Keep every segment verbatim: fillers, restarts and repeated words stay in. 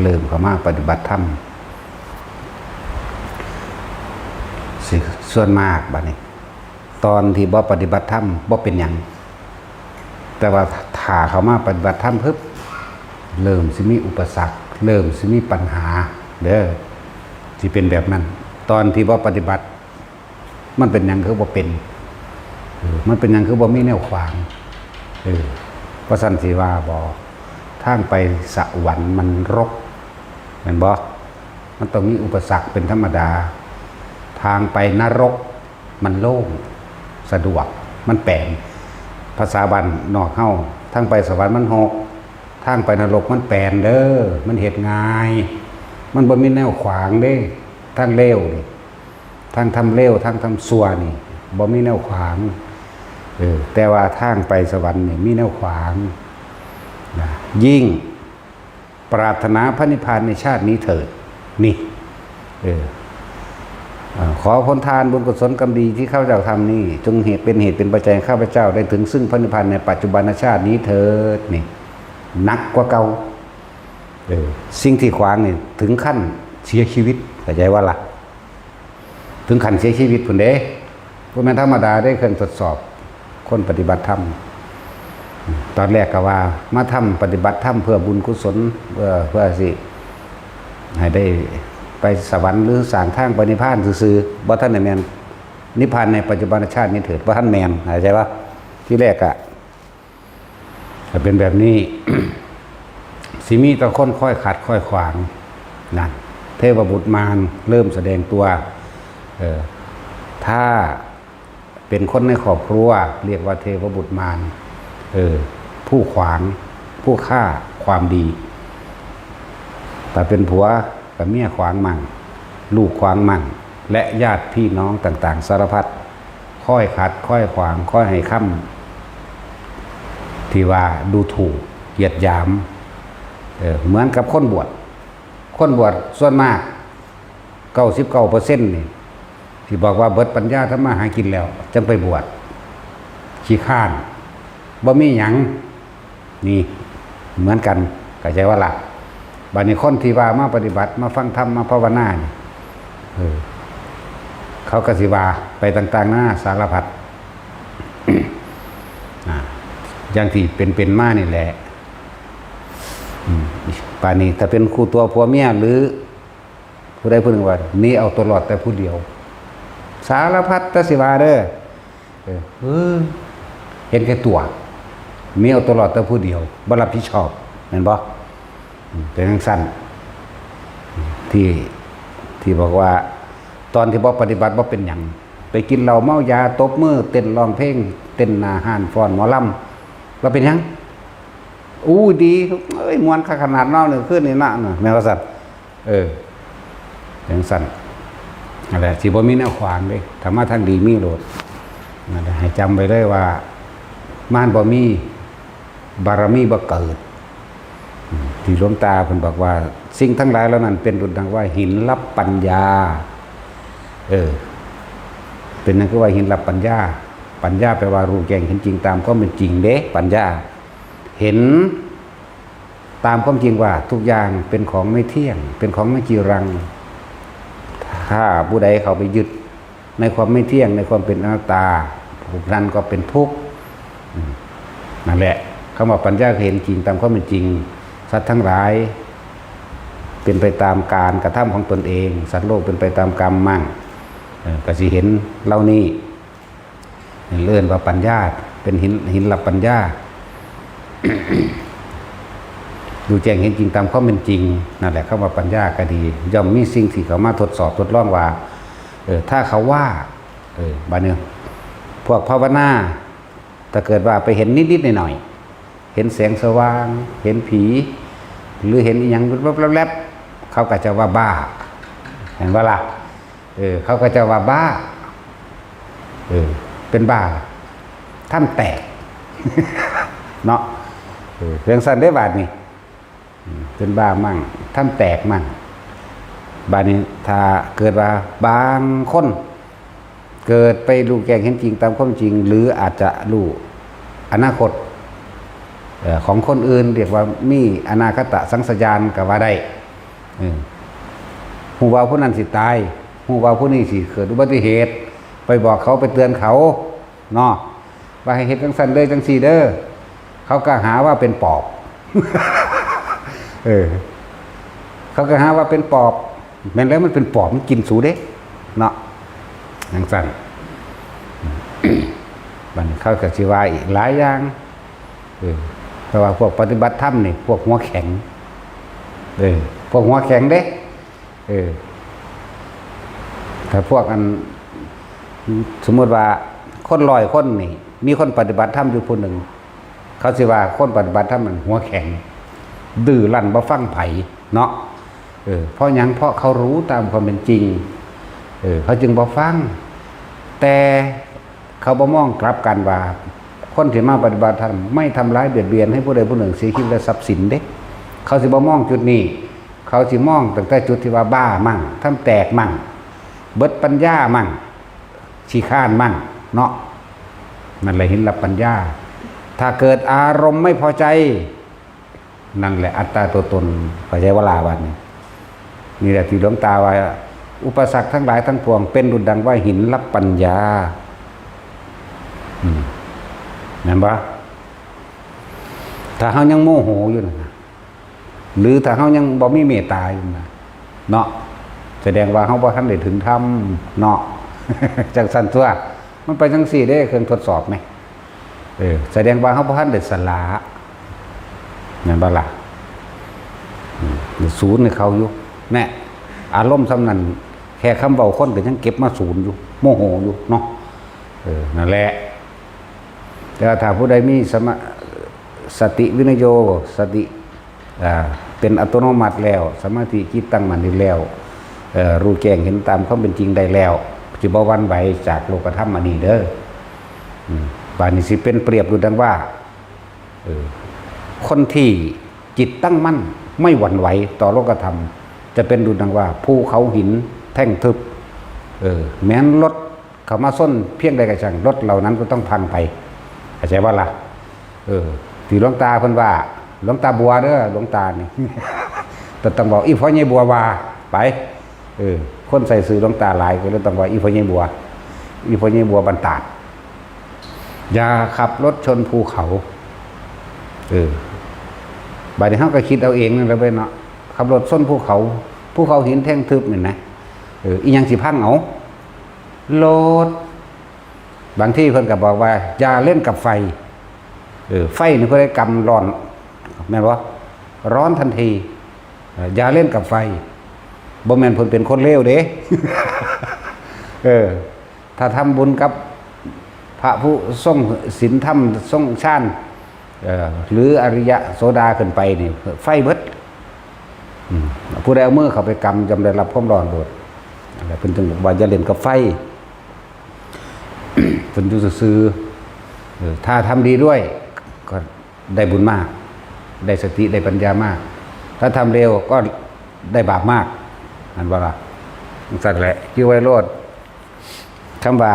เริ่มเข้ามาปฏิบัติธรรม สิส่วนมากบัดนี้ ตอนที่บ่ปฏิบัติธรรมบ่เป็นหยัง แต่ว่าถ้าเข้ามาปฏิบัติธรรมปึ๊บ เริ่มสิมีอุปสรรค เริ่มสิมีปัญหาเด้อ สิเป็นแบบนั้น ตอนที่บ่ปฏิบัติ มันเป็นหยังคือบ่เป็น เออ มันเป็นหยังคือบ่มีแนวขวาง เออ ว่าซั่นสิว่าบ่ ทางไปสวรรค์มันรก แม่นบ่ มันต้องมีอุปสรรคเป็นธรรมดา ทางไปนรกมันโล่ง สะดวก มันแปลน ภาษาบ้านนอกเฮา ทางไปสวรรค์มันฮก ทางไปนรกมันแปลนเด้อ มันเฮ็ดง่าย มันบ่มีแนวขวางเด้ ทางเลวนี่ ทางธรรมเลว ทางธรรมชั่วนี่ บ่มีแนวขวาง เออ แต่ว่าทางไปสวรรค์นี่มีแนวขวาง นะ ยิ่งปรารถนาพระนิพพานในชาตินี้เถิด นี่ เออ อ่า ขอผลทานบุญกุศลกรรมดีที่ข้าพเจ้าทำนี่ จงเหตุเป็นเหตุเป็นปัจจัยให้ข้าพเจ้าได้ถึงซึ่งพระนิพพานในปัจจุบันชาตินี้เถิด นี่ หนักกว่าเก่า เออ สิ่งที่ขวางนี่ถึงขั้นเสียชีวิต เข้าใจว่าล่ะ ถึงขั้นเสียชีวิตพุ้นเด้ บ่แม่นธรรมดาเด้ เครื่องทดสอบ คนปฏิบัติธรรม ตอนแรกก็ว่ามาทำปฏิบัติธรรมเพื่อบุญกุศล เพื่อ เพื่อสิให้ได้ไปสวรรค์หรือสร้างทางไปนิพพานซื่อๆ บ่ทันได้แม่น นิพพานในปัจจุบันชาตินี้เถิด บ่ทันแม่น เข้าใจปะ ทีแรกอะ ถ้าเป็นแบบนี้ สิมีแต่คนคอยขัดคอยขวาง นั่น เทพบุตรมารเริ่มแสดงตัว เออ ถ้าเป็นคนในครอบครัว เรียกว่าเทพบุตรมาร เออ ผู้ขวาง ผู้ฆ่าความดี ถ้าเป็นผัวก็เมียขวางมั่ง ลูกขวางมั่ง และญาติพี่น้องต่างๆ สารพัด คอยขัด คอยขวาง คอยให้คำ ที่ว่าดูถูก เหยียดหยาม เออ เหมือนกับคนบวช คนบวชส่วนมาก เก้าสิบเก้าเปอร์เซ็นต์ นี่ ที่บอกว่าเบิดปัญญาทำมาหากินแล้ว จั่งไปบวช ขี้คร้าน บ่มีหยัง นี่ เหมือนกัน เข้าใจว่าล่ะ บัดนี้คนที่ว่ามาปฏิบัติ มาฟังธรรม มาภาวนานี่ เออ เขาก็สิว่าไปต่างๆ นานาสารพัด อ่า อย่างที่เป็นๆ มานี่แหละ อืม ป่านนี้ถ้าเป็นคู่ตัวผัวเมียหรือ ผู้ใดผู้หนึ่งว่า หนีเอาตัวรอดแต่ผู้เดียว สารพัดแต่สิว่าเด้อ เออ เออ เห็นแก่ตัว หนีเอาตัวรอดแต่ผู้เดียว บ่รับผิดชอบ แม่นบ่ อืม เป็นจั่งซั้น ที่ ที่บอกว่า ตอนที่บ่ปฏิบัติบ่เป็นหยัง ไปกินเหล้าเมายา ตบมือ เต้นร้องเพลง เต้นหน้าฮ้านฟ้อนหมอลำ ว่าเป็นหยัง อู้ ดี เอ้ย ม่วนคักขนาดเนาะ มื้อคืนนี่นะ แม่นว่าซั่น เออ จั่งซั้น นั่นแหละ สิบ่มีแนวขวางเด้ ถ้ามาทางดีมีโลด นั่นแหละ ให้จำไว้เลยว่า มารบ่มี บารมีบ่เกิด อืม ที่หลวงตาเพิ่นบอกว่า สิ่งทั้งหลายเหล่านั้นเป็นดุจดังว่าหินลับปัญญา เออ เป็นหยังคือว่าหินลับปัญญา ปัญญาแปลว่ารู้แจ้งเห็นจริงตามความเป็นจริงเด้ ปัญญา เห็นตามความจริงว่าทุกอย่างเป็นของไม่เที่ยง เป็นของไม่จีรัง ถ้าผู้ใดเข้าไปยึดในความไม่เที่ยง ในความเป็นอนัตตา ผู้นั้นก็เป็นทุกข์ อืม นั่นแหละ คำว่าปัญญาคือเห็นจริงตามความเป็นจริง สัตว์ทั้งหลาย เป็นไปตามการกระทำของตนเอง สัตว์โลกเป็นไปตามกรรมมั่ง เออ ก็สิเห็นเหล่านี้ เอิ้นว่าปัญญา เป็นหิน หินลับปัญญา รู้แจ้งเห็นจริงตามความเป็นจริง นั่นแหละ คำว่าปัญญาก็ดี ย่อมมีสิ่งที่เข้ามาทดสอบทดลองว่า เออ ถ้าเขาว่า เออ บัดนี้ พวกภาวนา ถ้าเกิดว่าไปเห็นนิดๆหน่อยๆ เห็นแสงสว่าง เห็นผี หรือเห็นอิหยังแวบๆๆ เขาก็จะว่าบ้า เห็นบ่ล่ะ เออ เขาก็จะว่าบ้า เออ เป็นบ้า ถ้ำแตก เนาะ เออ จั่งซั้นเด้บาดนี้ อืม เป็นบ้ามั่ง ถ้ำแตกมั่ง บาดนี้ถ้าเกิดว่าบางคน เกิดไปรู้แจ้งเห็นจริงตามความจริง หรืออาจจะรู้อนาคต เอ่อ ของคนอื่น เรียกว่ามีอนาคตสังสญาณก็ว่าได้ เออฮู้ว่าผู้นั้นสิตาย ฮู้ว่าผู้นี้สิเกิดอุบัติเหตุ ไปบอกเขา ไปเตือนเขาเนาะ ว่าให้เฮ็ดจังซั่นเด้อ จังซี่เด้อ เขาก็หาว่าเป็นปอบ เออ เขาก็หาว่าเป็นปอบ แม่นแล้วมันเป็นปอบ มันกินสูเด้เนาะ จังซั่น บัดนี้เขาก็สิว่าอีกหลายอย่าง เออ แต่ว่าพวกปฏิบัติธรรมนี่ พวกหัวแข็ง เออ พวกหัวแข็งเด้ เออ ถ้าพวกอัน สมมุติว่าคนร้อยคนนี่ มีคนปฏิบัติธรรมอยู่ผู้หนึ่ง เขาสิว่าคนปฏิบัติธรรมมันหัวแข็ง ดื้อรั้นบ่ฟังไผเนาะ เออ เพราะหยัง เพราะเขารู้ตามความเป็นจริง เออ เขาจึงบ่ฟัง แต่เขาบ่มองกลับกันว่า คนที่มาปฏิบัติธรรมไม่ทำร้ายเบียดเบียนให้ผู้ใดผู้หนึ่งเสียชีวิตและทรัพย์สินเด้ เขาสิบ่มองจุดนี้ เขาสิมองตั้งแต่จุดที่ว่าบ้ามั่ง ทำแตกมั่ง เบิดปัญญามั่ง ขี้คร้านมั่งเนาะ นั่นแหละหินลับปัญญา ถ้าเกิดอารมณ์ไม่พอใจ นั่นแหละอัตตาตัวตน เข้าใจบ่ล่ะบัดนี้ นี่แหละที่หลวงตาว่า อุปสรรคทั้งหลายทั้งปวงเป็นดุจดังว่าหินลับปัญญา อืม แม่นบ่ ถ้าเฮายังโมโหอยู่นั่นน่ะ หรือถ้าเฮายังบ่มีเมตตาอยู่นะ เนาะ แสดงว่าเฮาบ่ทันได้ถึงธรรมเนาะ จังซั่นตัว มันไปจังซี่เด้ เครื่องทดสอบนี่ เออ แสดงว่าเฮาบ่ทันได้สละ แม่นบ่ล่ะ อืม ศูนย์ให้เขาอยู่ แน่ อารมณ์ส่ำนั้น แค่คำเว้าคนก็ยังเก็บมาศูนย์อยู่ โมโหอยู่เนาะ เออ นั่นแหละ แต่ว่าถ้าผู้ใดมีสมา สติวินโย สติ อ่า เป็นอัตโนมัติแล้ว สมาธิจิตตั้งมั่นอยู่แล้ว เอ่อ รู้แจ้งเห็นตามความเป็นจริงได้แล้ว สิบ่หวั่นไหวจากโลกธรรมอันนี้เด้อ อืม บาดนี้สิเป็นเปรียบอยู่ดังว่า เออ คนที่จิตตั้งมั่นไม่หวั่นไหวต่อโลกธรรม จะเป็นดุจดังว่าภูเขาหินแท่งทึบ เออ แม้นรถเข้ามาชนเพียงใดก็ช่าง รถเหล่านั้นก็ต้องพังไป เข้าใจบ่ล่ะ เออ ที่หลวงตาเพิ่นว่า หลวงตาบัวเด้อ หลวงตานี่ แต่ต้องบอกอีพ่อใหญ่บัวว่า ไป เออ คนใส่ชื่อหลวงตาหลายก็เลยต้องว่าอีพ่อใหญ่บัว อีพ่อใหญ่บัวบ้านตาด อย่าขับรถชนภูเขา เออ บาดนี้เฮาก็คิดเอาเองนั่นแหละเว้ยเนาะ ขับรถชนภูเขา ภูเขาหินแท่งทึบนี่นะ เออ อีหยังสิพังเอา รถ บางทีเพิ่นก็บอกว่า อย่าเล่นกับไฟ เออ ไฟนี่ผู้ใดกำร้อน แม่นบ่ ร้อนทันที เออ อย่าเล่นกับไฟ บ่แม่นเพิ่นเป็นคนเลวเด้ เออ ถ้าทำบุญกับพระผู้ทรงศีลธรรมทรงฌาน เอ่อ หรืออริยะโสดาขึ้นไปนี่ ไฟเบิด อืม ผู้ใดเอามือเข้าไปกำย่อมได้รับความร้อนโลด นั่นแหละเพิ่นจึงบอกว่าอย่าเล่นกับไฟ เพิ่นอยู่ซื่อๆ เออ ถ้าทำดีด้วย ก็ได้บุญมาก ได้สติ ได้ปัญญามาก ถ้าทำเลวก็ได้บาปมาก นั่นว่าล่ะ จังซั่นแหละ อยู่ไว้โลด คำว่า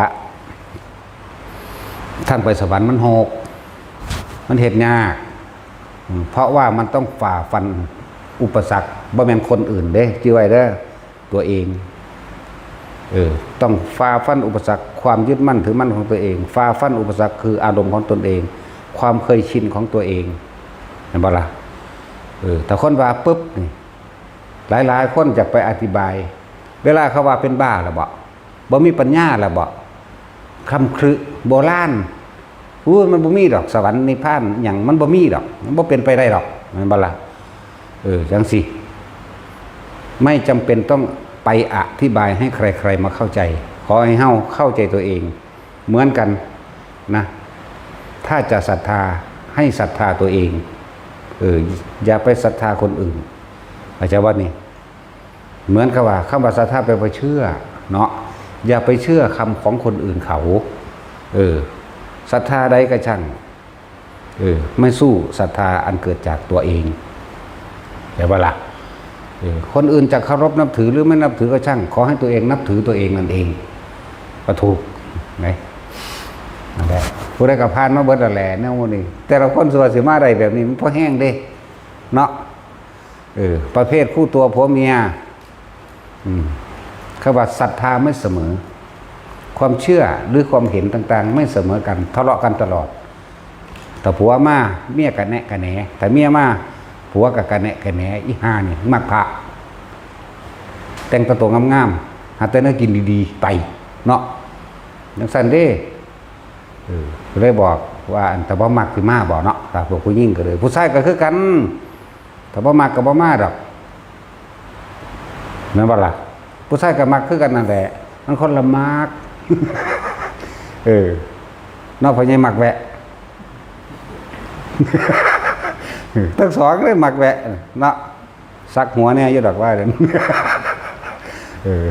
ทางไปสวรรค์มันโหก มันเฮ็ดยาก อืม เพราะว่ามันต้องฝ่าฟันอุปสรรค บ่แม่นคนอื่นเด้ จื่อไว้เด้อ ตัวเอง เออ ต้องฝ่าฟันอุปสรรค ความยึดมั่นถือมั่นของตัวเอง ฝ่าฟันอุปสรรคคืออารมณ์ของตนเอง ความเคยชินของตัวเอง เห็นบ่ล่ะ เออ ถ้าคนว่าปุ๊บนี่ หลายๆ คนอยากไปอธิบาย เวลาเขาว่าเป็นบ้าแล้วบ่ บ่มีปัญญาแล้วบ่ คำครึโบราณ อู้ย มันบ่มีดอก สวรรค์นิพพานหยัง มันบ่มีดอก มันบ่เป็นไปได้ดอก แม่นบ่ล่ะ เออ จังซี่ ไม่จำเป็นต้องไปอธิบายให้ใครๆ มาเข้าใจ ขอให้เฮาเข้าใจตัวเอง เหมือนกันนะ ถ้าจะศรัทธา ให้ศรัทธาตัวเอง เออ อย่าไปศรัทธาคนอื่น เข้าใจบ่นี่ เหมือนกับว่า คำว่าศรัทธาแปลว่าเชื่อเนาะ อย่าไปเชื่อคำของคนอื่นเขา เออ ศรัทธาใดก็ช่าง เออ ไม่สู้ศรัทธาอันเกิดจากตัวเอง แต่ว่าล่ะ เออ คนอื่นจะเคารพนับถือหรือไม่นับถือก็ช่าง ขอให้ตัวเองนับถือตัวเองนั่นเอง ก็ถูก ไง นั่นแหละ ผู้ใดก็ผ่านมาเบิดแล้วแหละ แนวหมู่นี้ แต่ละคนสิว่าสิมาได้แบบนี้ มันพอแฮงเด้ เนาะ เออ ประเภทคู่ตัวผัวเมีย อืม เขาว่าศรัทธาไม่เสมอ ความเชื่อหรือความเห็นต่างๆ ไม่เสมอกัน ทะเลาะกันตลอด ถ้าผัวมาเมียกะแนะกะแหน ถ้าเมียมาผัวกะกะแนะกะแหน อีห่านี่มักพระ แต่งตัวงามๆ หาแต่แนวกินดีๆ ไปเนาะ จั่งซั้นเด้ เออ ก็เลยบอกว่า อันถ้าบ่มักสิมาบ่เนาะ ถ้าพวกผู้หญิงก็เลย ผู้ชายก็คือกัน ถ้าบ่มักก็บ่มาดอก แม่นบ่ล่ะ ผู้ชายก็มักคือกันนั่นแหละ มันคนละมัก เออ เนาะ พ่อใหญ่มักแวะ ทั้งสองเลยมักแวะเนาะ สักหัวแหน่อยู่ดอกว่าเด้อ เออ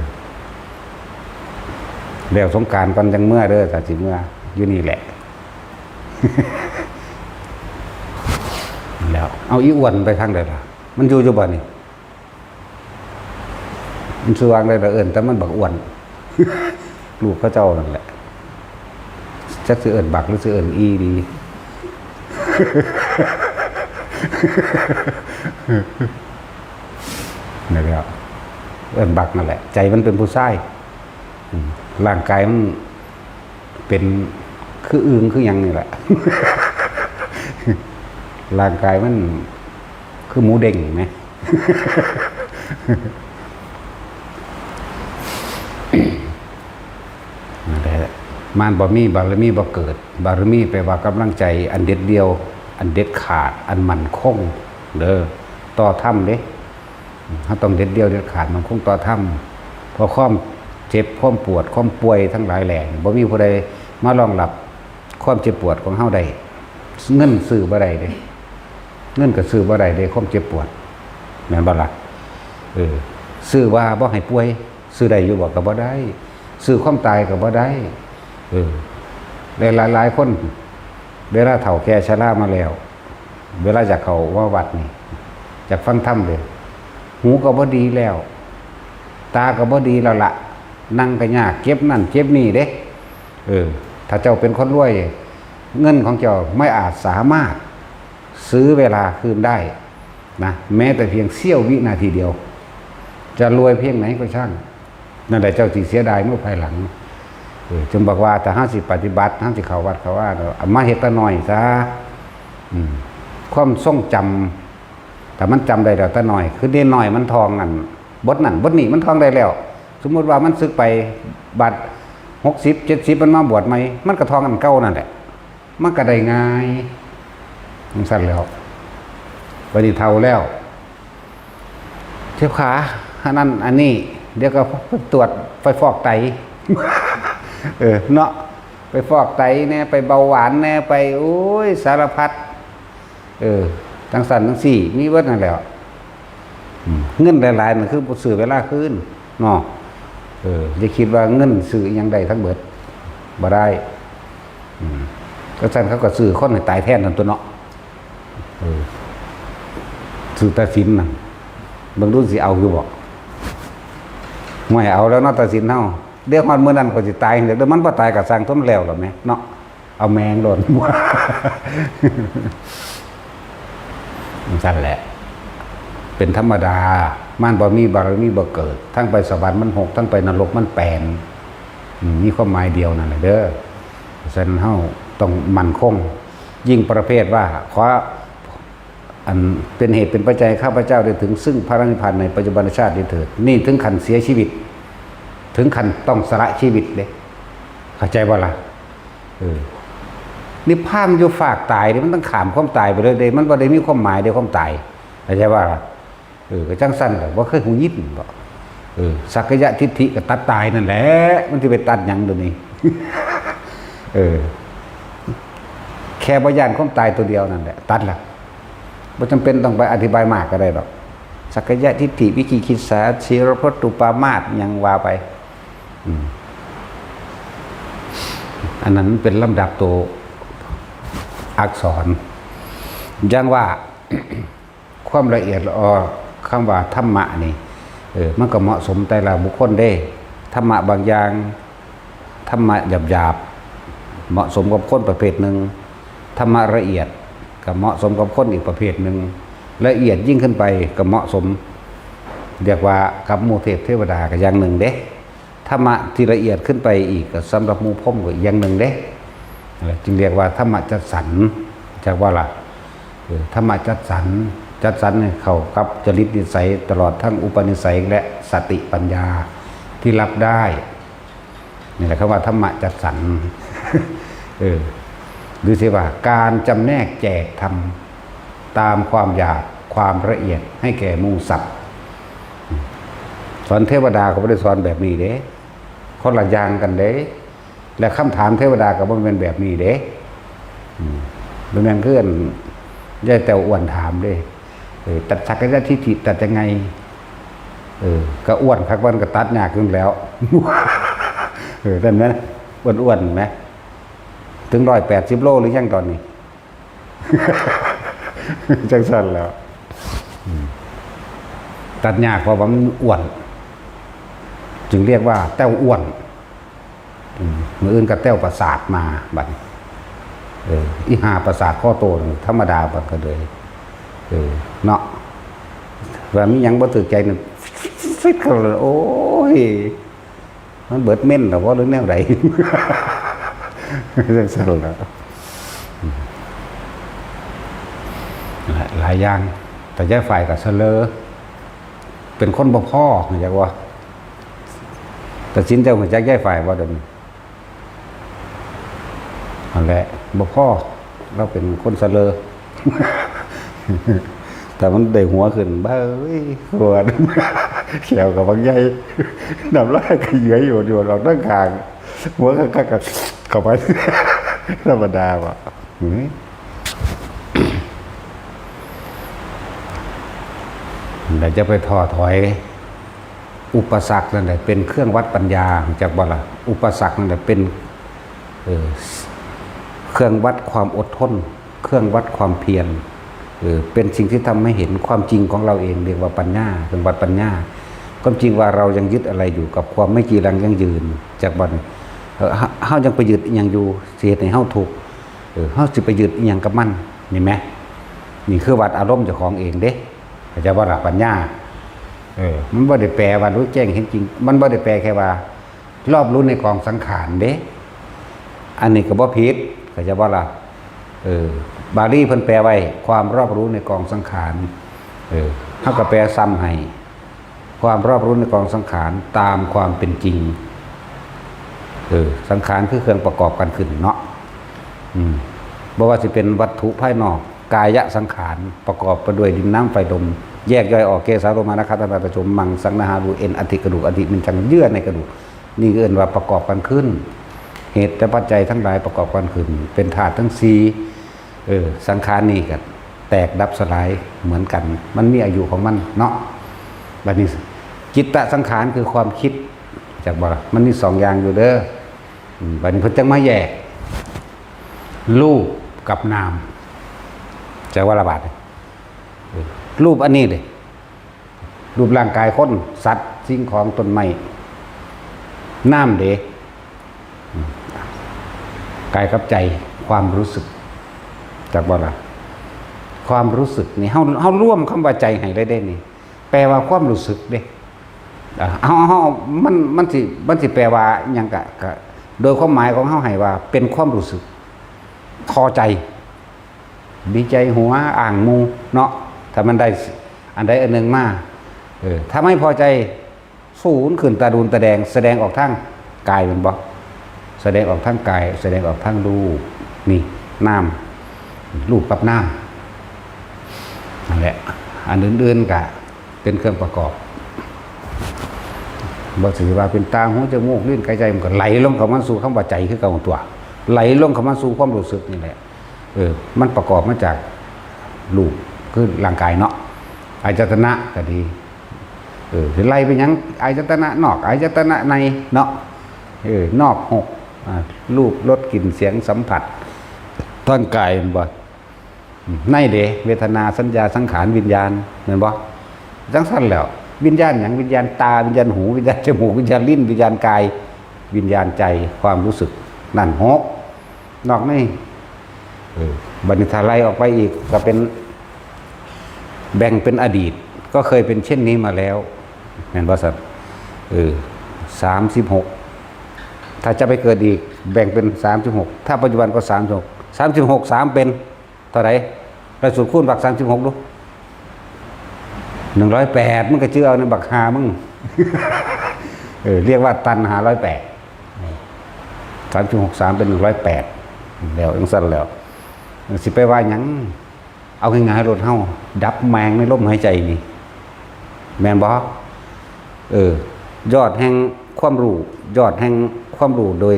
แล้วสงกรานต์ก่อนจั่งเมือเด้อ ถ้าสิเมือ อยู่นี่แหละ แล้ว เอาอีอ้วนไปทางใดล่ะ มันอยู่อยู่บ่นี่ มันชื่อว่าใดล่ะ เอิ้นแต่มันบักอ้วน ลูกเขาเจ้านั่นแหละ จักสิเอิ้นบักหรือสิเอิ้นอีดี นั่นแหละ เอิ้นบักนั่นแหละ ใจมันเป็นผู้ชาย อืม ร่างกายมันเป็นคืออึ่งคือหยังนี่แหละ ร่างกายมันคือหมูเด้งไหม นั่นแหละ มารบ่มีบารมีบ่เกิด บารมีแปลว่ากำลังใจอันเด็ดเดี่ยว อันเด็ดขาด อันมั่นคง เด้อ ต่อธรรมเด้ เฮาต้องเด็ดเดี่ยวเด็ดขาด มั่นคงต่อธรรม เพราะความเจ็บ ความปวด ความป่วยทั้งหลายแหล่นี่ บ่มีผู้ใดมารองรับความเจ็บปวดของเฮาได้ เงินซื้อบ่ได้เด้ เงินก็ซื้อบ่ได้เด้ ความเจ็บปวด แม่นบ่ล่ะ เออ ซื้อว่าบ่ให้ป่วย ซื้อได้อยู่บ่ ก็บ่ได้ ซื้อความตายก็บ่ได้ เออ และหลายๆคน เวลาเฒ่าแก่ชรามาแล้ว เวลาอยากเข้ามาวัดนี่ อยากฟังธรรมเลย หูก็บ่ดีแล้ว ตาก็บ่ดีแล้วละ นั่งก็ยาก เจ็บนั่นเจ็บนี่เด้ เออ ถ้าเจ้าเป็นคนรวย เงินของเจ้าไม่อาจสามารถซื้อเวลาคืนได้นะ แม้แต่เพียงเสี้ยววินาทีเดียว จะรวยเพียงไหนก็ช่าง นั่นแหละเจ้าสิเสียดายเมื่อภายหลัง เออ จึงบอกว่าถ้าเฮาสิปฏิบัติ เฮาสิเข้าวัดเข้าวา เอามาเฮ็ดแต่น้อยซะ อืม ความทรงจำ ถ้ามันจำได้แล้วแต่น้อย คือเด็กน้อยมันท่องอัน บทนั้นบทนี้มันท่องได้แล้ว สมมุติว่ามันสึกไป บัดหกสิบ เจ็ดสิบ มันมาบวชใหม่ มันก็ท่องอันเก่านั่นแหละ มันก็ได้ง่าย จั่งซั้นแล้ว บัดนี้เฒ่าแล้ว เจ็บขา อันนั้นอันนี้ เดี๋ยวก็ตรวจ ไปฟอกไต เออ เนาะ ไปฟอกไตแหน่ ไปเบาหวานแหน่ ไป โอ้ย สารพัด เออ จั่งซั้นจั่งซี้ มีเบิดนั่นแหละ อืม เงินหลายๆนั่นคือบ่ซื้อเวลาคืนเนาะ เออ อย่าคิดว่าเงินซื้ออิหยังได้ทั้งเบิด บ่ได้ อืม จั่งซั้นเขาก็ซื้อคนให้ตายแทนนั่นตั๊วเนาะ เออ ซื้อแต่ศีลนั่น เบิ่งดูสิเอาอยู่บ่ ห่วย เอาแล้วเนาะ แต่ศีลเฮา เดี๋ยวฮอดมื้อนั้นก็สิตาย เดี๋ยวมันบ่ตายก็ซ่างตั๊ว มันแล้วล่ะแหมเนาะ เอาแม่งโลด จั่งซั้นแหละ เป็นธรรมดา มารบ่มีบารมีบ่เกิด ทั้งไปสวรรค์มันหก ทั้งไปนรกมันแปด อืม มีความหมายเดียวนั่นแหละเด้อ ฉะนั้นเฮาต้องมั่นคง ยิ่งประเภทว่า ขอ อันเป็นเหตุเป็นปัจจัยให้ข้าพเจ้าได้ถึงซึ่งพระนิพพานในปัจจุบันชาตินี้เถิด นี่ถึงขั้นเสียชีวิต ถึงขั้นต้องสละชีวิตเด้ เข้าใจบ่ล่ะ เออ นิพพานอยู่ฟากตายเด้ มันต้องข้ามความตายไปเลยเด้ มันบ่ได้มีความหมายเด้ ความตาย เข้าใจบ่ล่ะ เออ ก็จั่งซั้นแหละ บ่เคยหูยินบ่ เออ สักกายทิฏฐิก็ตัดตายนั่นแหละ มันสิไปตัดหยังเดี๋ยวนี้ เออ แค่บ่ย้านความตายตัวเดียวนั่นแหละ ตัดละ บ่จำเป็นต้องไปอธิบายมากก็ได้ดอก สักกายทิฏฐิ วิจิกิจฉา ศีลพัตตุปามาส หยังว่าไป อืม อันนั้นมันเป็นลำดับตัวอักษร อย่างว่า ความละเอียดละออ คำว่าธรรมะนี่ เออ มันก็เหมาะสมแต่ละบุคคลเด้ ธรรมะบางอย่าง ธรรมะหยาบๆ เหมาะสมกับคนประเภทหนึ่ง ธรรมะละเอียดก็เหมาะสมกับคนอีกประเภทหนึ่ง ละเอียดยิ่งขึ้นไปก็เหมาะสม เรียกว่ากับหมู่เทพเทวดาก็อย่างหนึ่งเด้ ธรรมะที่ละเอียดขึ้นไปอีกก็สำหรับหมู่พรหมก็อย่างหนึ่งเด้ เออ จึงเรียกว่าธรรมะจัดสรร จักว่าล่ะ เออ ธรรมะจัดสรร จัดสรรให้เข้ากับจริตนิสัยตลอดทั้งอุปนิสัยและสติปัญญาที่รับได้ นี่แหละคำว่าธรรมะจัดสรร เออ หรือสิว่าการจำแนกแจกธรรมตามความอยากความละเอียดให้แก่หมู่สัตว์ สอนเทวดาก็บ่ได้สอนแบบนี้เด้ คนละอย่างกันเด้ และคำถามเทวดาก็บ่แม่นแบบนี้เด้ อืม บ่แม่นคืออันยายแต้วอ้วนถามเด้ เออ ตัดสักกายทิฏฐิตัดยังไง เออ ก็อ้วนคักมันก็ตัดยากขึ้นแล้ว เออ นั่นนะ อ้วนๆ ไหม ถึงร้อยแปดสิบโลหรือยังตอนนี้ จังซั่นแล้ว อืม ตัดยากเพราะว่ามันอ้วน จึงเรียกว่าแต้วอ้วน อืม มื้ออื่นก็แต้วประสาทมาบัดนี้ เออ อีหาประสาทข้อโตนี่ธรรมดาบัดก็เลย เออ เนาะ ว่ามีหยังบ่ถือใจนี่ ฟิตเข้าเลย โอ้ย มันเบิดเม่นแล้วบ่หรือแนวใด จังซั่นล่ะ หลาย หลายอย่าง แต่ยายฝ่ายก็เสลอ เป็นคนบ่พอ รู้จักบ่ แต่สินเจ้ารู้จักยายฝ่ายบ่เดี๋ยวนี้ นั่นแหละ บ่พอ เราเป็นคนเสลอ แต่มันได้หัวขึ้น บ้าเอ้ย หัว แขวก็บักใหญ่ น้ำลายก็เยือยอยู่ อยู่ออกทางข้าง หัวก็ ก็ ก็เข้าไป ธรรมดาว่ะ อืม แล้วจะไปท้อถอย อุปสรรคนั่นแหละเป็นเครื่องวัดปัญญา รู้จักบ่ล่ะ อุปสรรคนั่นแหละเป็น เอ่อ เครื่องวัดความอดทน เครื่องวัดความเพียร เอ่อ เป็นสิ่งที่ทำให้เห็นความจริงของเราเอง เรียกว่าปัญญา เครื่องวัดปัญญา ความจริงว่าเรายังยึดอะไรอยู่กับความไม่จีรังยั่งยืน จักบ่ เอ่อ เฮา เฮายังไปยึดอิหยังอยู่ สิเฮ็ดให้เฮาทุกข์ เออ เฮาสิไปยึดอิหยังกับมัน นี่แหม นี่คือวัดอารมณ์เจ้าของเองเด้ เข้าใจบ่ล่ะ ปัญญา เออ มันบ่ได้แปลว่ารู้แจ้งเห็นจริง มันบ่ได้แปลแค่ว่ารอบรู้ในกองสังขารเด้ อันนี้ก็บ่ผิด เข้าใจบ่ล่ะ เออ บาลีเพิ่นแปลไว้ ความรอบรู้ในกองสังขาร เออ เฮาก็แปลซ้ำให้ ความรอบรู้ในกองสังขารตามความเป็นจริง เออ สังขารคือเครื่องประกอบกันขึ้นเนาะ อืม บ่ว่าสิเป็นวัตถุภายนอก กายสังขาร ประกอบไปด้วยดินน้ำไฟลม แยกย่อยออก เกสาโลมา นคา ทันตา ตา ชม มัง สัง นา หา รู เอ็น อัฐิ กระดูก อัฐิ มัน จัง เยื่อในกระดูก นี่คือเอิ้นว่าประกอบกันขึ้น เหตุและปัจจัยทั้งหลายประกอบกันขึ้น เป็นธาตุทั้งสี่ เออ สังขารนี่ก็แตกดับสลายเหมือนกัน มันมีอายุของมันเนาะ บัดนี้ จิตตสังขารคือความคิด จักบ่ล่ะ มันมีสองอย่างอยู่เด้อ อืม บัดนี้เพิ่นจังมาแยก รูปกับนาม จักว่าละบาดนี่ เออ รูปอันนี้เด้ รูปร่างกายคน สัตว์ สิ่งของ ต้นไม้ นามเด้ อืม กายกับใจ ความรู้สึก จักบ่ล่ะ ความรู้สึกนี่ เฮา เฮารวมคำว่าใจให้เลยเด้นี่ แปลว่าความรู้สึกเด้ อ่า เฮา เฮา มัน มันสิ มันสิแปลว่าหยังกะ กะ โดยความหมายของเฮาให้ว่าเป็นความรู้สึก พอใจ ดีใจหัวอ่างหมู่เนาะ ถ้ามันได้อันใดอันหนึ่งมา เออ ถ้าไม่พอใจ สูนขึ้นตาดูนตาแดง แสดงออกทางกายแม่นบ่ แสดงออกทางกาย แสดงออกทางรูป นี่ นาม รูปกับนาม นั่นแหละ อันอื่นๆกะเป็นเครื่องประกอบ บ่สิว่าเป็นตา หู จมูก ลิ้น กาย ใจ มันก็ไหลลงเข้ามาสู่คำว่าใจคือเก่าตัว ไหลลงเข้ามาสู่ความรู้สึกนี่แหละ เออ มันประกอบมาจากรูป คือร่างกายเนาะ อายตนะก็ดี เออ สิไล่ไปหยัง อายตนะนอก อายตนะในเนาะ เออ นอกหก อ่า รูป รส กลิ่น เสียง สัมผัส ทางกายแม่นบ่ ในเด้ เวทนา สัญญา สังขาร วิญญาณ แม่นบ่ จังซั่นแหล้ว วิญญาณหยัง วิญญาณตา วิญญาณหู วิญญาณจมูก วิญญาณลิ้น วิญญาณกาย วิญญาณใจ ความรู้สึก นั่นหก นอกนี้ เออ บัดนี้ถ้าไล่ออกไปอีกก็เป็น แบ่งเป็นอดีตก็เคยเป็นเช่นนี้มาแล้ว แม่นบ่ซั่น เออ สามสิบหก ถ้าจะไปเกิดอีก แบ่งเป็น สามสิบหก ถ้าปัจจุบันก็ สามสิบหก สามสิบหก สามเป็นเท่าไหร่ ร้อยสูตรคูณบัก สามสิบหก ดู หนึ่งร้อยแปด มันก็จื่อเอาในบักหามึง เออ เรียกว่าตัณหา ร้อยแปด สามสิบหก สามเป็น หนึ่งร้อยแปด แล้วจั่งซั่นแล้ว สิไปว่าหยัง เอาง่ายๆ รถเฮาดับแม่งในลมหายใจนี่ แม่นบ่ เออ ยอดแห่งความรู้ ยอดแห่งความรู้โดย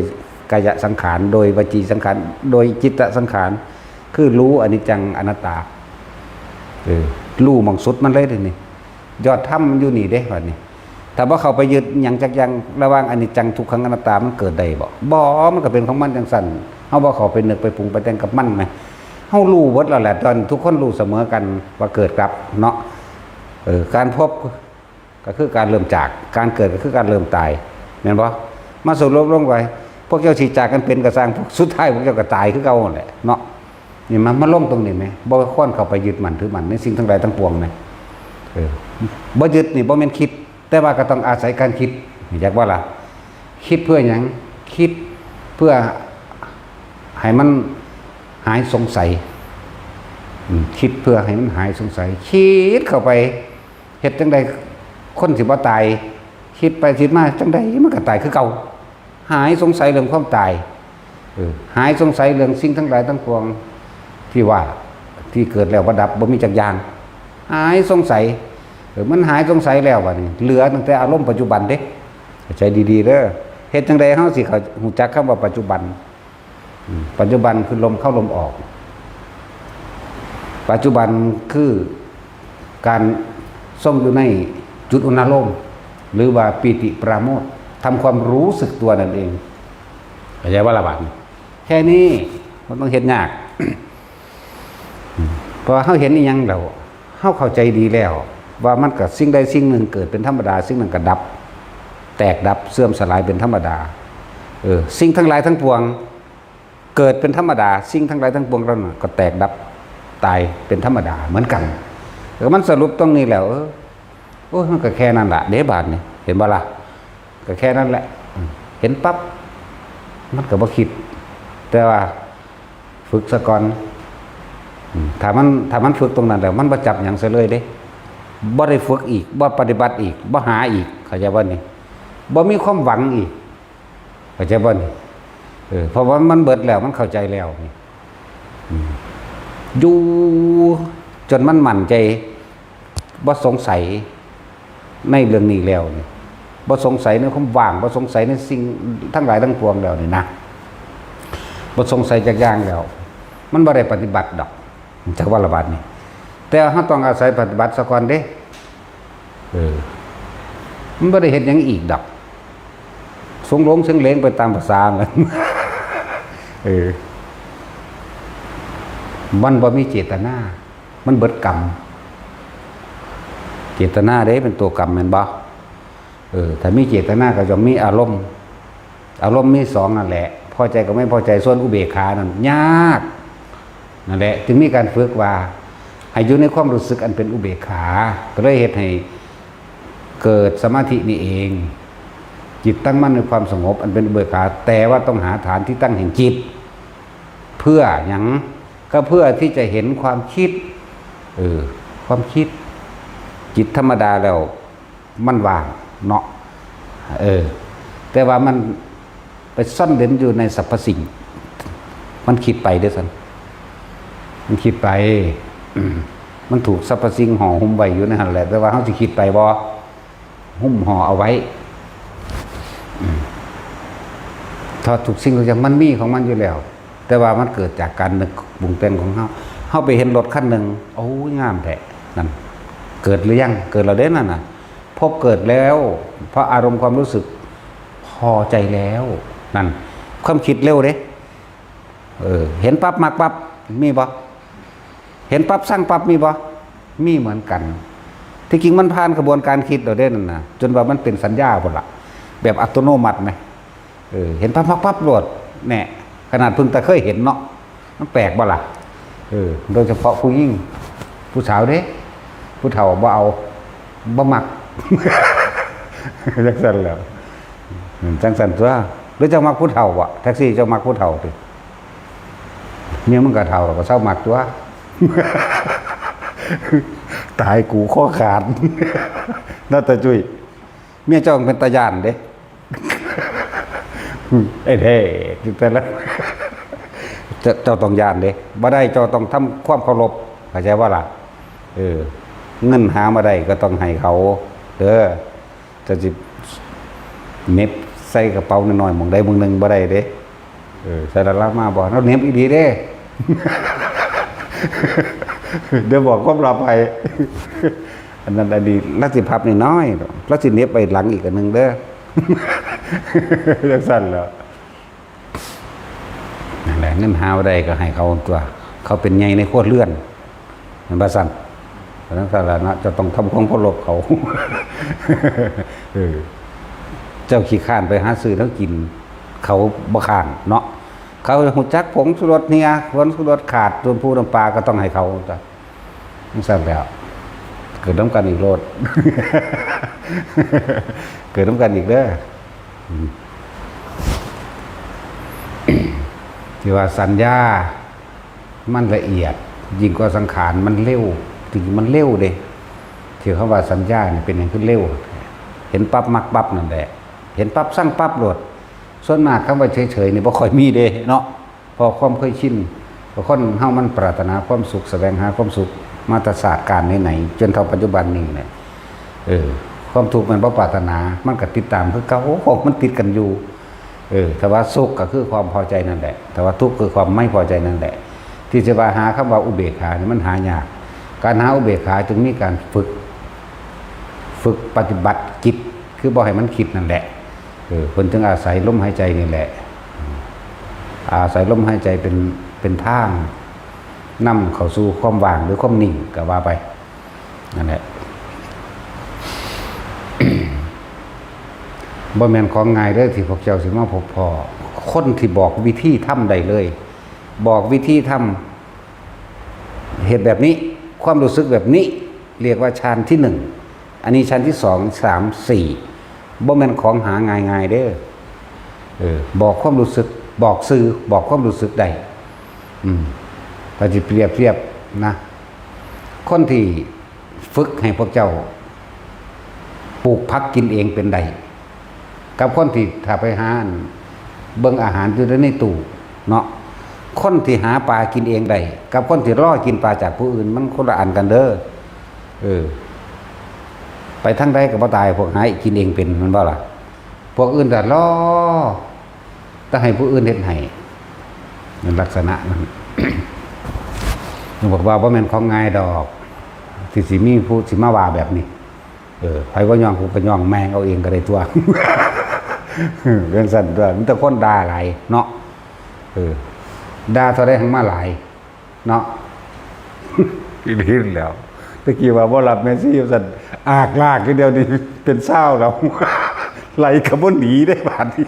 กายสังขาร โดยวจีสังขาร โดยจิตสังขาร คือรู้อนิจจังอนัตตา เออ รู้หม่องสุดมันเลยเด้นี่ ยอดธรรมมันอยู่นี่เด้บัดนี้ ถ้าบ่เข้าไปยึดหยังจักอย่าง ระหว่างอนิจจังทุกขังอนัตตามันเกิดได้บ่ บ่ มันก็เป็นของมันจั่งซั่น เฮาบ่เข้าไปนึกไปปรุงไปแต่งกับมันแหม เฮารู้เบิดแล้วแหละ ตอนทุกคนรู้เสมอกันว่าเกิดดับเนาะ เออ การพบก็คือการเริ่มจาก การเกิดก็คือการเริ่มตาย แม่นบ่ มาสรุปลงไป พวกเจ้าสิจากกันเป็นก็ซ่าง สุดท้ายพวกเจ้าก็ตายคือเก่านั่นแหละเนาะ นี่มันมาลงตรงนี้แหม บ่ควรเข้าไปยึดมั่นถือมั่นในสิ่งทั้งหลายทั้งปวงแหม เออ บ่ยึดนี่บ่แม่นคิด แต่ว่าก็ต้องอาศัยการคิด อยากว่าล่ะ คิดเพื่อหยัง คิดเพื่อให้มันหายสงสัย อืม คิดเพื่อให้มันหายสงสัย คิดเข้าไป เฮ็ดจั่งใดคนสิบ่ตาย คิดไปคิดมาจั่งใดมันก็ตายคือเก่า หายสงสัยเรื่องความตาย เออ หายสงสัยเรื่องสิ่งทั้งหลายทั้งปวง ที่ว่า ที่เกิดแล้วบ่ดับ บ่มีจักอย่าง หายสงสัย เออ มันหายสงสัยแล้วบัดนี้ เหลือตั้งแต่อารมณ์ปัจจุบันเด้ เข้าใจดีๆ เด้อ เฮ็ดจั่งใดเฮาสิเข้า ฮู้จักคำว่าปัจจุบัน อืม ปัจจุบันคือลมเข้าลมออก ปัจจุบันคือการทรงอยู่ในจุดอุณาโลม หรือว่าปีติปราโมทย์ ทำความรู้สึกตัวนั่นเอง เข้าใจบ่ล่ะบัดนี้ แค่นี้บ่ต้องเฮ็ดยาก เพราะว่าเฮาเห็นอิหยังแล้ว เฮาเข้าใจดีแล้ว ว่ามันก็สิ่งใดสิ่งหนึ่งเกิดเป็นธรรมดา สิ่งนั้นก็ดับ แตกดับเสื่อมสลายเป็นธรรมดา เออ สิ่งทั้งหลายทั้งปวง เกิดเป็นธรรมดา สิ่งทั้งหลายทั้งปวงเหล่านั้นก็แตกดับตายเป็นธรรมดาเหมือนกัน แล้วมันสรุปตรงนี้แล้ว เออ โอ้ย มันก็แค่นั้นล่ะเด้บาดนี้ เห็นบ่ล่ะ ก็แค่นั้นแหละ อืม เห็นปั๊บ มันก็บ่คิด แต่ว่าฝึกซะก่อน อืม ถ้ามัน ถ้ามันฝึกตรงนั้นแล้ว มันบ่จับหยังซะเลยเด้ บ่ได้ฝึกอีก บ่ปฏิบัติอีก บ่หาอีก เข้าใจบ่นี่ บ่มีความหวังอีก เข้าใจบ่นี่ เออ เพราะว่ามันเบิดแล้ว มันเข้าใจแล้วนี่ อืม อยู่จนมันมั่นใจ บ่สงสัยในเรื่องนี้แล้วนี่ บ่สงสัยในความว่าง บ่สงสัยในสิ่งทั้งหลายทั้งปวงแล้วนี่นะ บ่สงสัยจักอย่างแล้ว มันบ่ได้ปฏิบัติดอก จักว่าละบาดนี่ แต่เฮาต้องอาศัยปฏิบัติซะก่อนเด้ เออ มันบ่ได้เฮ็ดหยังอีกดอก สงหลงเสงเหลงไปตามภาษามัน เออ มันบ่มีเจตนา มันเบิดกรรม เจตนาเด้เป็นตัวกรรมแม่นบ่ เออ ถ้ามีเจตนาก็ย่อมมีอารมณ์ อารมณ์มีสองนั่นแหละ พอใจกับไม่พอใจ ส่วนอุเบกขานั่นยาก นั่นแหละ จึงมีการฝึกว่า ให้อยู่ในความรู้สึกอันเป็นอุเบกขา ก็เลยเฮ็ดให้เกิดสมาธินี่เอง จิตตั้งมั่นในความสงบอันเป็นอุเบกขา แต่ว่าต้องหาฐานที่ตั้งแห่งจิต เพื่อหยัง ก็เพื่อที่จะเห็นความคิด เออ ความคิด จิตธรรมดาแล้ว มันว่างเนาะ เออ แต่ว่ามันไปซ่อนเร้นอยู่ในสรรพสิ่ง มันคิดไปเด้อซั่น มันคิดไป อืม มันถูกสรรพสิ่งห่อหุ้มไว้อยู่ในหั่นแหละ แต่ว่าเฮาสิคิดไปบ่ หุ้มห่อเอาไว้ อืม ถ้าทุกสิ่งทุกอย่างมันมีของมันอยู่แล้ว แต่ว่ามันเกิดจากการนึกปรุงแต่งของเฮา เฮาไปเห็นรถคันหนึ่ง โอ้ย งามแท้ นั่น เกิดหรือยัง เกิดแล้วเด้นั่นน่ะ พบเกิดแล้ว เพราะอารมณ์ความรู้สึกพอใจแล้ว นั่น ความคิดเร็วเด้ เออ เห็นปั๊บมักปั๊บ มีบ่ เห็นปั๊บซังปั๊บ มีบ่ มีเหมือนกัน ที่จริงมันผ่านกระบวนการคิดแล้วเด้นั่นน่ะ จนว่ามันเป็นสัญญาพุ้นล่ะ แบบอัตโนมัติแหม เออ เห็นปั๊บปั๊บปั๊บโลด แน่ ขนาดเพิ่งแต่เคยเห็นเนาะ มันแปลกบ่ล่ะ เออ โดยเฉพาะผู้หญิง ผู้สาวเด้ ผู้เฒ่าบ่เอา บ่มัก จังซั่นแหล้ว อืม จังซั่นตั๊ว หรือเจ้ามักผู้เฒ่าบ่ แท็กซี่ เจ้ามักผู้เฒ่าติ เมียมึงก็เฒ่าแล้วก็เซามักตั๊ว ตายกูคอขาด นาตาจุ้ย เมียเจ้าเป็นตาย้านเด้ ไอ้แท้ แต่ละ เจ้า เจ้าต้องย้านเด้ บ่ได้ เจ้าต้องทำความเคารพ เข้าใจบ่ล่ะ เออ เงินหามาได้ก็ต้องให้เขา เด้อ เจ้าสิเหน็บใส่กระเป๋าน้อยๆ หม่องใดหม่องหนึ่งบ่ได้เด้ เออ ใส่ละละมาบ่ เราเหน็บอีหลีเด้ เดี๋ยวบอกความลับให้ อันนั้นอันนี้ ลาสิพับน้อยๆ ลาสิเหน็บไปหลังอีกอันหนึ่งเด้อ จังซั่นแหล้ว นั่นแหละ เงินหาบ่ได้ก็ให้เขาตั๊ว เขาเป็นใหญ่ในครัวเรือน แม่นบ่ซั่น เพราะนั้นซั่นล่ะเนาะ เจ้าต้องทำความเคารพเขา เออ เจ้าขี้คร้านไปหาซื้อแนวกิน เขาบ่คร้านเนาะ เขาฮู้จักผงชูรสเหี่ย ผงชูรสขาด น้ำปูน้ำปลาก็ต้องให้เขาตั๊ว จังซั่นแหล้ว เกิดนำกันอีกโลด เกิดนำกันอีกเด้อ อืม ที่ว่าสัญญา มันละเอียด ยิ่งกว่าสังขาร มันเร็ว จริงๆมันเร็วเด้ ที่คำว่าสัญญานี่เป็นหยังคือเร็ว เห็นปั๊บมักปั๊บนั่นแหละ เห็นปั๊บซังปั๊บโลด ส่วนมากคำว่าเฉยๆนี่บ่ค่อยมีเด้เนาะ เพราะความเคยชิน เพราะคนเฮามันปรารถนาความสุข แสวงหาความสุข มาแต่ชาติกาลไหนๆ จนเท่าปัจจุบันนี้แหละ เออ ความทุกข์มันบ่ปรารถนา มันก็ติดตามคือเก่า โอ้โห มันติดกันอยู่ เออ ถ้าว่าสุขก็คือความพอใจนั่นแหละ ถ้าว่าทุกข์คือความไม่พอใจนั่นแหละ ที่จะว่าหาคำว่าอุเบกขานี่มันหายาก การหาอุเบกขาจึงมีการฝึก ฝึกปฏิบัติจิต คือบ่ให้มันคิดนั่นแหละ เออ เพิ่นจึงอาศัยลมหายใจนี่แหละ อาศัยลมหายใจเป็น เป็นทางนำเข้าสู่ความว่างหรือความนิ่งก็ว่าไป นั่นแหละ บ่แม่นของง่ายเด้อที่พวกเจ้าสิมาพบพ้อ คนที่บอกวิธีทำได้เลย บอกวิธีทำ เฮ็ดแบบนี้ ความรู้สึกแบบนี้ เรียกว่าฌานที่หนึ่ง อันนี้ฌานที่สอง สาม สี่ บ่แม่นของหาง่ายๆเด้อ เออ บอกความรู้สึก บอกซื่อ บอกความรู้สึกได้ อืม ถ้าสิเปรียบเทียบนะ คนที่ฝึกให้พวกเจ้า ปลูกผักกินเองเป็นได้ กับคนที่ถ้าไปหาอันเบิ่งอาหารอยู่ในตู้เนาะ คนที่หาปลากินเองได้ กับคนที่รอกินปลาจากผู้อื่น มันคนละอันกันเด้อ เออ ไปทางใดก็บ่ตาย พวกหากินเองเป็น แม่นบ่ล่ะ พวกอื่นก็รอ แต่ให้ผู้อื่นเฮ็ดให้ นั่นลักษณะนั้น ยังบอกว่าบ่แม่นของง่ายดอก ที่สิมีผู้สิมาว่าแบบนี้ เออ ไผบ่ย่องกูก็ย่องแม่งเอาเองก็ได้ตั๊ว เออ จังซั่นตั๊ว มีแต่คนด่าหลายเนาะ เออ ด่าเท่าใดหั้นมาหลาย เนาะ อีหลีแล้ว ตะกี้ว่าบ่รับแม่ชีว่าซั่น อากลากอยู่เดี๋ยวนี้เป็นซาวแล้ว ไหลก็บ่หนีได้บาดนี้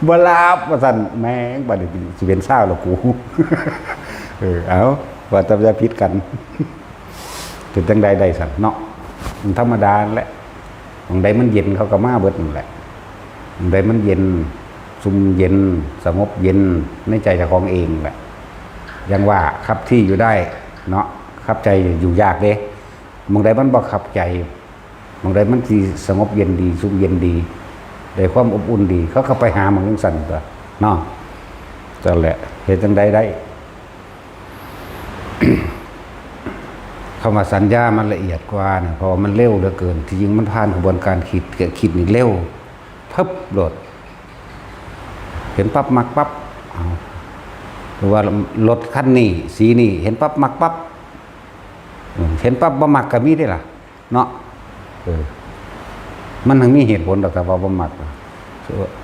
บ่รับว่าซั่น แม่งบาดนี้สิเป็นซาวแล้วกู เออ เอา ว่าแต่อย่าผิดกัน เป็นจังใดได้ซั่นเนาะ มันธรรมดานั่นแหละ หม่องใดมันเย็นเขาก็มาเบิดนั่นแหละ หม่องใดมันเย็น ซุ่มเย็น สงบเย็นในใจเจ้าของเองแหละ ยังว่าคับที่อยู่ได้เนาะ คับใจอยู่ยากเด้ หม่องใดมันบ่คับใจ หม่องใดมันสิสงบเย็นดี ซุ่มเย็นดี ได้ความอบอุ่นดี เขาก็ไปหาหม่องจังซั่นตั๊วเนาะ นั่นแหละ เฮ็ดจังใดได้ คำว่าสัญญามันละเอียดกว่าเนี่ย เพราะว่ามันเร็วเหลือเกิน ที่จริงมันผ่านกระบวนการคิด คิดนี่เร็ว พึบโลด เห็นปั๊บมักปั๊บ เอา หรือว่ารถคันนี้ สีนี้ เห็นปั๊บมักปั๊บ อืม เห็นปั๊บบ่มักก็มีเด้ล่ะ เนาะ เออ มันทั้งมีเหตุผลดอก แต่ว่าบ่มัก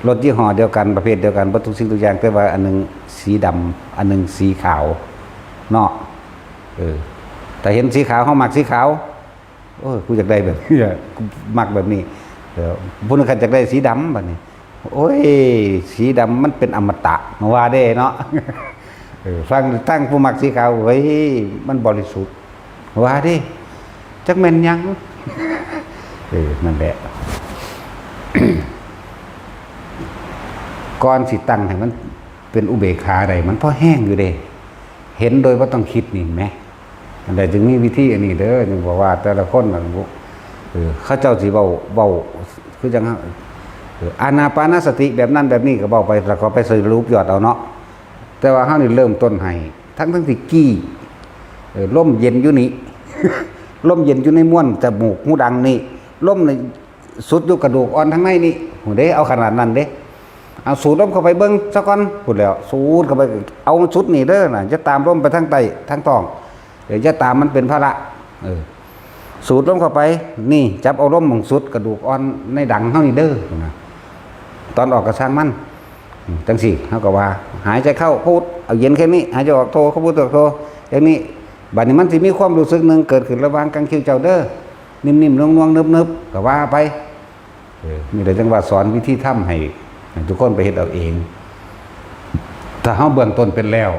รถยี่ห้อเดียวกัน ประเภทเดียวกัน เบิดทุกสิ่งทุกอย่าง แต่ว่าอันหนึ่งสีดำ อันหนึ่งสีขาว เนาะ เออ แต่เห็นสีขาว เฮามักสีขาว โอ้ย กูอยากได้แบบนี้อะ กูมักแบบนี้ เดี๋ยว ผู้นั้นก็อยากได้สีดำบัดนี้ โอ้ย สีดำมันเป็นอมตะ ว่าเด้เนาะ เออ ฟังตั้งผู้มักสีขาว เฮ้ย มันบริสุทธิ์ ว่าเด้ จักแม่นหยัง เออ นั่นแหละ ก่อนสิตั้งให้มันเป็นอุเบกขาได้ มันพอแฮงอยู่เด้ เห็นโดยบ่ต้องคิดนี่แหม อันใดจึงมีวิธีอันนี้เด้อ จึงบอกว่าแต่ละคนน่ะ เออ เขาเจ้าสิเว้า เว้า คือจัง เออ อานาปานสติแบบนั้นแบบนี้ก็เว้าไป แล้วก็ไปสรุปยอดเอาเนาะ แต่ว่าเฮานี่เริ่มต้นให้ ทั้งๆ ที่กี้ เออ ลมเย็นอยู่นี่ ลมเย็นอยู่ในม้วนจมูกหูดังนี่ ลมนี่สุดอยู่กระดูกอ่อนทางในนี่ โหเด้ เอาขนาดนั้นเด้ เอาสูดลมเข้าไปเบิ่งซะก่อน พูดแล้ว สูดเข้าไป เอาสุดนี่เด้อนะ อย่าตามลมไปทางใต้ ทางท้อง เดี๋ยวอย่าตามมันเป็นภาระ เออ สูดลมเข้าไป นี่ จับเอาลมหม่องสุดกระดูกอ่อนในดังเฮานี่เด้อนะ ตอนออกก็ซ่างมัน อืม จังซี่ เฮาก็ว่า หายใจเข้าพุท เอาเย็นแค่นี้ หายใจออกโท เข้าพุท ออกโท อย่างนี้ บัดนี้มันสิมีความรู้สึกหนึ่งเกิดขึ้นระหว่างกางคิ้วเจ้าเด้อ นิ่มๆ นวลๆ เนิบๆ ก็ว่าไป เออ นี่แหละจังว่าสอนวิธีทำให้ ให้ทุกคนไปเฮ็ดเอาเอง ถ้าเฮาเบื้องต้นเป็นแล้ว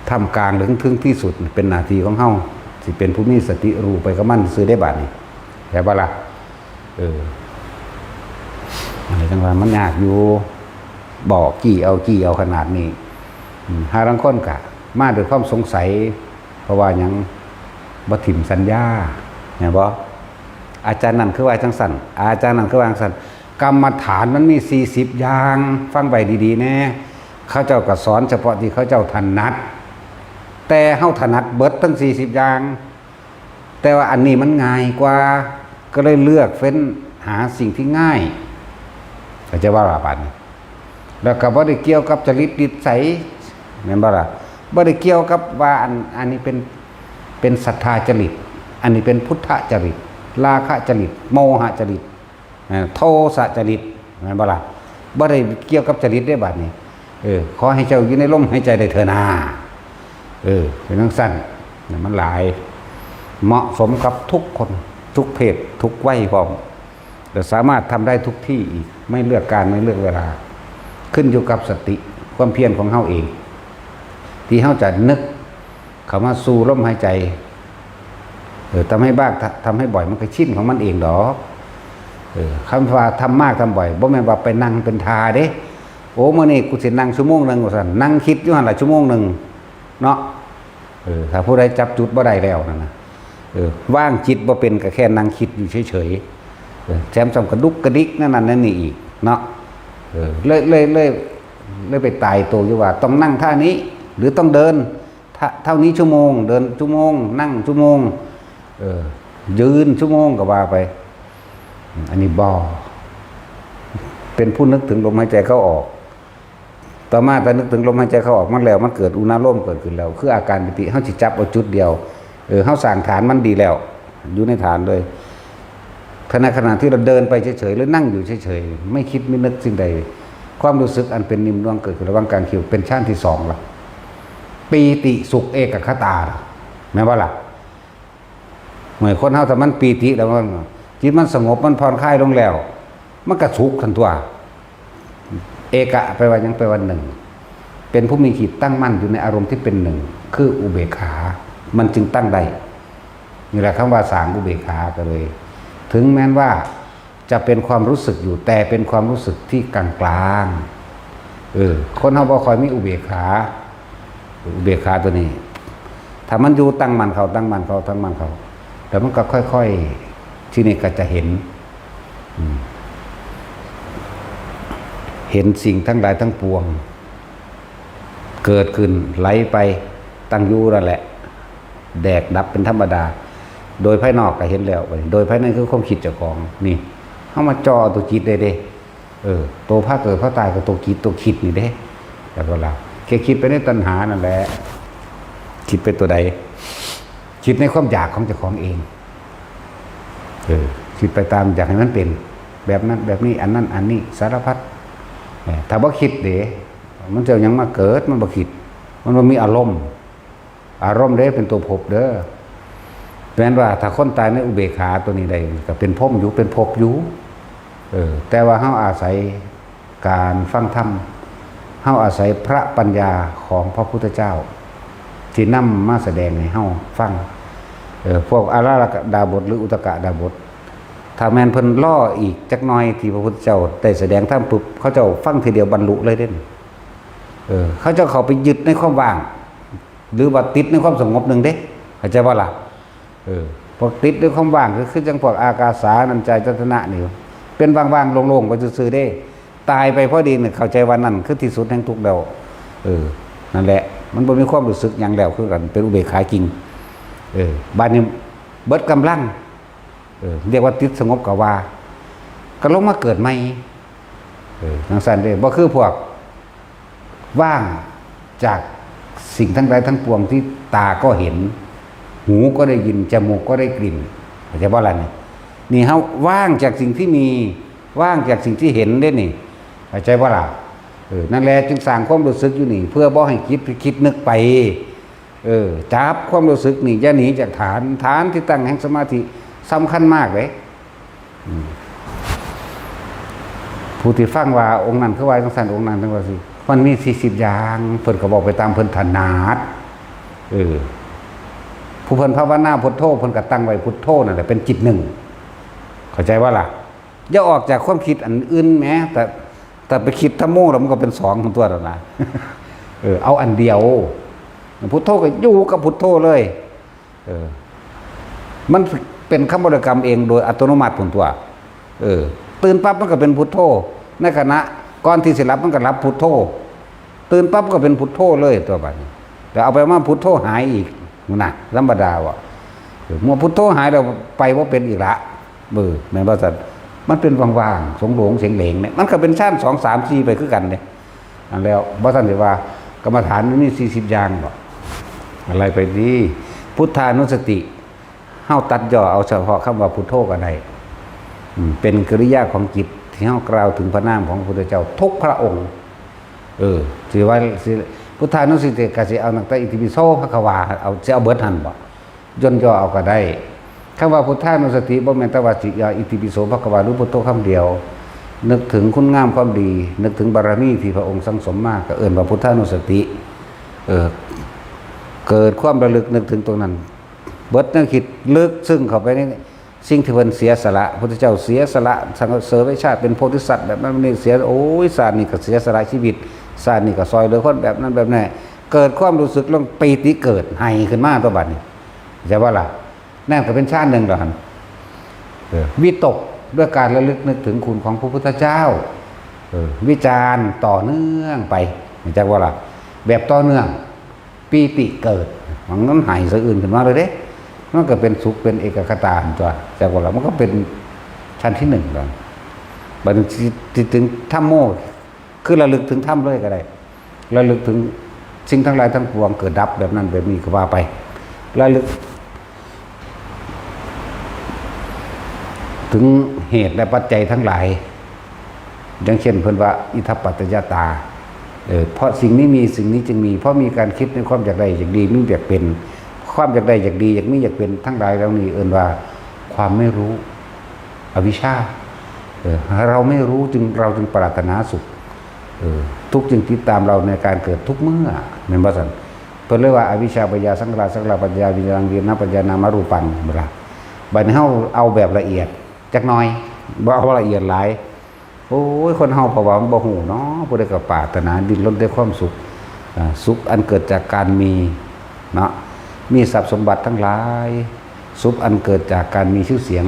ท่ามกลางถึง ถึงที่สุดเป็นหน้าที่ของเฮา สิเป็นผู้มีสติรู้ไปกับมันซื่อได้บาดนี้ เข้าใจบ่ล่ะ เออ อันนี้จังว่ามันยากอยู่ บอกกี้เอากี้เอาขนาดนี้ อืม หาลางคนกะมาด้วยความสงสัย เพราะว่าหยังบ่ถิ่มสัญญา เห็นบ่ อาจารย์นั่นคือว่าจังซั่น อาจารย์นั่นคือว่าจังซั่น กรรมฐานมันมีสี่สิบอย่าง ฟังไว้ดีๆ แน่ เขาเจ้าก็สอนเฉพาะที่เขาเจ้าถนัด แต่เฮาถนัดเบิดทั้งสี่สิบอย่าง แต่ว่าอันนี้มันง่ายกว่า ก็เลยเลือกเฟ้นหาสิ่งที่ง่าย เข้าใจบ่ล่ะบาดนี้ แล้วก็บ่ได้เกี่ยวกับจริตนิสัย แม่นบ่ล่ะ บ่ได้เกี่ยวกับว่าอัน อันนี้เป็น เป็นศรัทธาจริต อันนี้เป็นพุทธจริต ราคะจริต โมหะจริต เอ่อ โทสะจริต แม่นบ่ล่ะ บ่ได้เกี่ยวกับจริตเด้บาดนี้ เออ ขอให้เจ้าอยู่ในลมหายใจได้เถิดนา เออ เป็นจังซั่น เนี่ยมันหลาย เหมาะสมกับทุกคน ทุกเพศ ทุกวัยพร้อม และสามารถทำได้ทุกที่อีก ไม่เลือกการ ไม่เลือกเวลา ขึ้นอยู่กับสติ ความเพียรของเฮาเอง ที่เฮาจะนึกเข้ามาสู่ลมหายใจ เออ ทำให้บ้าง ทำให้บ่อย มันก็ชินของมันเองดอก เออ คำว่าทำมากทำบ่อย บ่แม่นว่าไปนั่งเป็นท่าเด้ โอ้ มื้อนี้กูสินั่งชั่วโมงหนึ่งว่าซั่น นั่งคิดอยู่หั่นล่ะชั่วโมงหนึ่งเนาะ เออ ถ้าผู้ใดจับจุดบ่ได้แล้วนั่นน่ะ เออ วางจิตบ่เป็นก็แค่นั่งคิดอยู่เฉยๆ เออ แถมซ้ำกระดุกกระดิกนั่นนั่นนั่นนี่อีกเนาะ เออ เลย เลย เลย เลยไปตายตัวอยู่ว่าต้องนั่งท่านี้ หรือต้องเดิน เท่า เท่านี้ชั่วโมง เดินชั่วโมง นั่งชั่วโมง เออ ยืนชั่วโมงก็ว่าไป อันนี้บ่ เป็นผู้นึกถึงลมหายใจเข้าออก ต่อมาแต่นึกถึงลมหายใจเข้าออกมันแล้ว มันเกิดอุณาโลมเกิดขึ้นแล้ว คืออาการปีติ เฮาสิจับเอาจุดเดียว เออ เฮาสร้างฐานมันดีแล้ว อยู่ในฐานเลย ขณะ ขณะที่เราเดินไปเฉยๆ หรือนั่งอยู่เฉยๆ ไม่คิดไม่นึกสิ่งใด ความรู้สึกอันเป็นนิ่มนวลเกิดขึ้นระหว่างกางคิ้ว เป็นฌานที่สองละ ปีติสุขเอกัคคตาละ แม่นบ่ล่ะ เมื่อคนเฮาถ้ามันปีติแล้วมัน จิตมันสงบ มันผ่อนคลายลงแล้ว มันก็สุขทันตัว เอกะแปลว่าหยัง แปลว่าหนึ่ง เป็นผู้มีจิตตั้งมั่นอยู่ในอารมณ์ที่เป็นหนึ่ง คืออุเบกขา มันจึงตั้งได้ นี่แหละคำว่าสร้างอุเบกขาก็เลย ถึงแม้นว่าจะเป็นความรู้สึกอยู่ แต่เป็นความรู้สึกที่กลางๆ เออ คนเฮาบ่ค่อยมีอุเบกขา อุเบกขาตัวนี้ ถ้ามันอยู่ตั้งมั่นเข้า ตั้งมั่นเข้า ตั้งมั่นเข้า แล้วมันก็ค่อยๆ ทีนี้ก็จะเห็น อืม เห็นสิ่งทั้งหลายทั้งปวง เกิดขึ้น ไหลไป ตั้งอยู่นั่นแหละ แตกดับเป็นธรรมดา โดยภายนอกก็เห็นแล้ว โดยภายในคือความคิดเจ้าของ นี่ เฮามาจ่อตัวจิตได้เด้ เออ ตัวพาเกิดพาตายก็ตัวจิตตัวคิดนี่เด้ แล้วก็ล่ะ แค่คิดไปในตัณหานั่นแหละ คิดไปตัวใด คิดในความอยากของเจ้าของเอง เออ คิดไปตามอยากให้มันเป็น แบบนั้นแบบนี้ อันนั้นอันนี้ สารพัด เออ ถ้าบ่คิดเด้ มันจะเอาหยังมาเกิด มันบ่คิด มันบ่มีอารมณ์ อารมณ์เด้เป็นตัวภพเด้อ แปลว่าถ้าคนตายในอุเบกขาตัวนี้ได้ ก็เป็นพรหมอยู่ เป็นภพอยู่ เออ แต่ว่าเฮาอาศัยการฟังธรรม เฮาอาศัยพระปัญญาของพระพุทธเจ้า ที่นำมาแสดงให้เฮาฟัง เออ พวกอาราธกดาบทหรืออุทกดาบท ถ้าแม่นเพิ่นรออีกจักหน่อยที่พระพุทธเจ้าได้แสดงธรรมปุ๊บ เขาเจ้าฟังทีเดียวบรรลุเลยเด้ เออ เขาเจ้าเข้าไปยึดในความว่าง หรือว่าติดในความสงบหนึ่งเด้ เข้าใจบ่ล่ะ เออ พวกติดในความว่างก็คือจังพวกอากาสานัญจายตนะนี่ เป็นว่างๆ โล่งๆ ไปซื่อๆ เด้ ตายไปพอดีเนี่ย เข้าใจว่านั่นคือที่สุดแห่งทุกข์แล้ว เออ นั่นแหละ มันบ่มีความรู้สึกหยังแล้ว คือกัน เป็นอุเบกขาจริง เออ บัดนี้เบิดกำลัง เออ เรียกว่าติดสงบก็ว่า ก็ลงมาเกิดใหม่ เออ จังซั่นเด้ บ่คือพวกว่างจากสิ่งทั้งหลายทั้งปวงที่ตาก็เห็น หูก็ได้ยิน จมูกก็ได้กลิ่น เข้าใจบ่ล่ะนี่ นี่เฮาว่างจากสิ่งที่มี ว่างจากสิ่งที่เห็นเด้นี่ เข้าใจบ่ล่ะ เออ นั่นแหละจึงสร้างความรู้สึกอยู่นี่ เพื่อบ่ให้คิด คิดนึกไป เออ จับความรู้สึกนี่ อย่าหนีจากฐาน ฐานที่ตั้งแห่งสมาธิสำคัญมากเลย อืม ผู้ที่ฟังว่าองค์นั้นคือว่าจังซั่น องค์นั้นจังว่าสิ มันมีสี่สิบอย่าง เพิ่นก็บอกไปตามเพิ่นถนัด เออ ผู้เพิ่นภาวนาพุทโธ เพิ่นก็ตั้งไว้พุทโธนั่นแหละเป็นจิตหนึ่ง เข้าใจว่าล่ะ อย่าออกจากความคิดอันอื่นแหม แต่ แต่ไปคิดธัมโมแล้วมันก็เป็นสองตัวแล้วนะ เออ เอาอันเดียว พุทโธก็อยู่กับพุทโธเลย เออ มันเป็นคำบริกรรมเองโดยอัตโนมัติพุ้นตัว เออ ตื่นปั๊บมันก็เป็นพุทโธ ในขณะก่อนที่สิหลับมันก็หลับพุทโธ ตื่นปั๊บก็เป็นพุทโธเลยตัวบัดนี้ แต่เอาไปมาพุทโธหายอีกนะ ธรรมดาว่ะ เออ เมื่อพุทโธหายแล้วไปบ่เป็นอีกละ เออ แม่นบ่ซั่น มันเป็นว่างๆ โสงโหลงเสงเหลงเนี่ย มันก็เป็นฌานสอง สาม สี่ ไปคือกันเนี่ย อันแล้วบ่ทันได้ว่ากรรมฐานมันมีสี่สิบอย่างดอก อะไรไปดี พุทธานุสติ เฮาตัดย่อเอาเฉพาะคำว่าพุทโธก็ได้ อืม เป็นกิริยาของจิตที่เฮากล่าวถึงพระนามของพระพุทธเจ้าทุกพระองค์ เออ สิว่า สิ พุทธานุสติก็สิเอาตั้งแต่อิติปิโสภะคะวา เอา สิเอาเบิดหั่นบ่ ย่นย่อเอาก็ได้ คำว่าพุทธานุสติบ่แม่นแต่ว่าสิเอาอิติปิโสภะคะวาหรือพุทโธคำเดียว นึกถึงคุณงามความดี นึกถึงบารมีที่พระองค์สั่งสมมา ก็เอิ้นว่าพุทธานุสติ เออ เกิดความระลึกนึกถึงตรงนั้น เบิดแนวคิดลึกซึ้งเข้าไปในสิ่งที่เพิ่นเสียสละ พุทธเจ้าเสียสละสงเสวยชาติเป็นโพธิสัตว์แบบนั้นนี่เสีย โอ้ย ชาตินี้ก็เสียสละชีวิต ชาตินี้ก็ซอยเหลือคนแบบนั้นแบบนี้ เกิดความรู้สึกลงปีติเกิด ไห้ขึ้นมาตัวบัดนี้ ใช่บ่ล่ะ นั่นก็เป็นฌานหนึ่งแล้วหั่น เออ วิตกด้วยการระลึกนึกถึงคุณของพระพุทธเจ้า เออ วิจารณ์ต่อเนื่องไป เข้าใจบ่ล่ะ แบบต่อเนื่อง ปีติเกิด มันไห้สะอื้นขึ้นมาเลยเด้ มันก็เป็นสุขเป็นเอกัคคตาหั่นตัว จักบ่ล่ะ มันก็เป็นฌานที่หนึ่งแล้ว บัดนี้สิ สิถึงธัมโม คือระลึกถึงธรรมเลยก็ได้ ระลึกถึงสิ่งทั้งหลายทั้งปวงเกิดดับแบบนั้นแบบนี้ก็ว่าไป ระลึกถึงเหตุและปัจจัยทั้งหลาย อย่างเช่นเพิ่นว่า อิทัปปัจจยตา เออ เพราะสิ่งนี้มี สิ่งนี้จึงมี เพราะมีการคิดในความอยากได้อยากดี มีอยากเป็น ความอยากได้อยากดี อยากมีอยากเป็นทั้งหลายเหล่านี้เอิ้นว่าความไม่รู้ อวิชชา เออ เราไม่รู้จึง เราจึงปรารถนาสุข เออ ทุกข์จึงติดตามเราในการเกิดทุกเมื่อ แม่นบ่ซั่น เพิ่นเลยว่า อวิชชาปัจจยาสังขารา สังขารปัจจยาวิญญาณัง วิญญาณปัจจยานามารูปัง เห็นบ่ล่ะ บัดนี้เฮาเอาแบบละเอียดจักหน่อย บ่เอาละเอียดหลาย โอ้ย คนเฮาเพราะว่ามันบ่ฮู้เนาะ ผู้ใดก็ปรารถนาดิ้นรนด้วยความสุข อ่า สุขอันเกิดจากการมีเนาะ มีทรัพย์สมบัติทั้งหลาย สุขอันเกิดจากการมีชื่อเสียง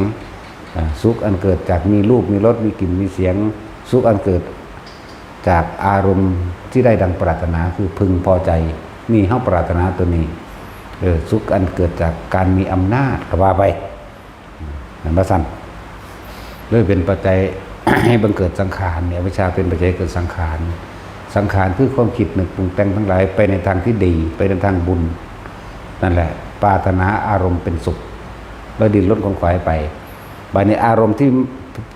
อ่า สุขอันเกิดจากมีรูป มีรส มีกลิ่น มีเสียง สุขอันเกิดจากอารมณ์ที่ได้ดังปรารถนา คือพึงพอใจ นี่เฮาปรารถนาตัวนี้ เออ สุขอันเกิดจากการมีอำนาจ ก็ว่าไป นั่นว่าซั่น เลยเป็นปัจจัย ให้บังเกิดสังขารเนี่ย อวิชชาเป็นปัจจัยเกิดสังขาร สังขารคือความคิดนึกปรุงแต่งทั้งหลาย ไปในทางที่ดี ไปในทางบุญ นั่นแหละ ปรารถนาอารมณ์เป็นสุข แล้วดิ้นรนขวนขวายไป บัดนี้อารมณ์ที่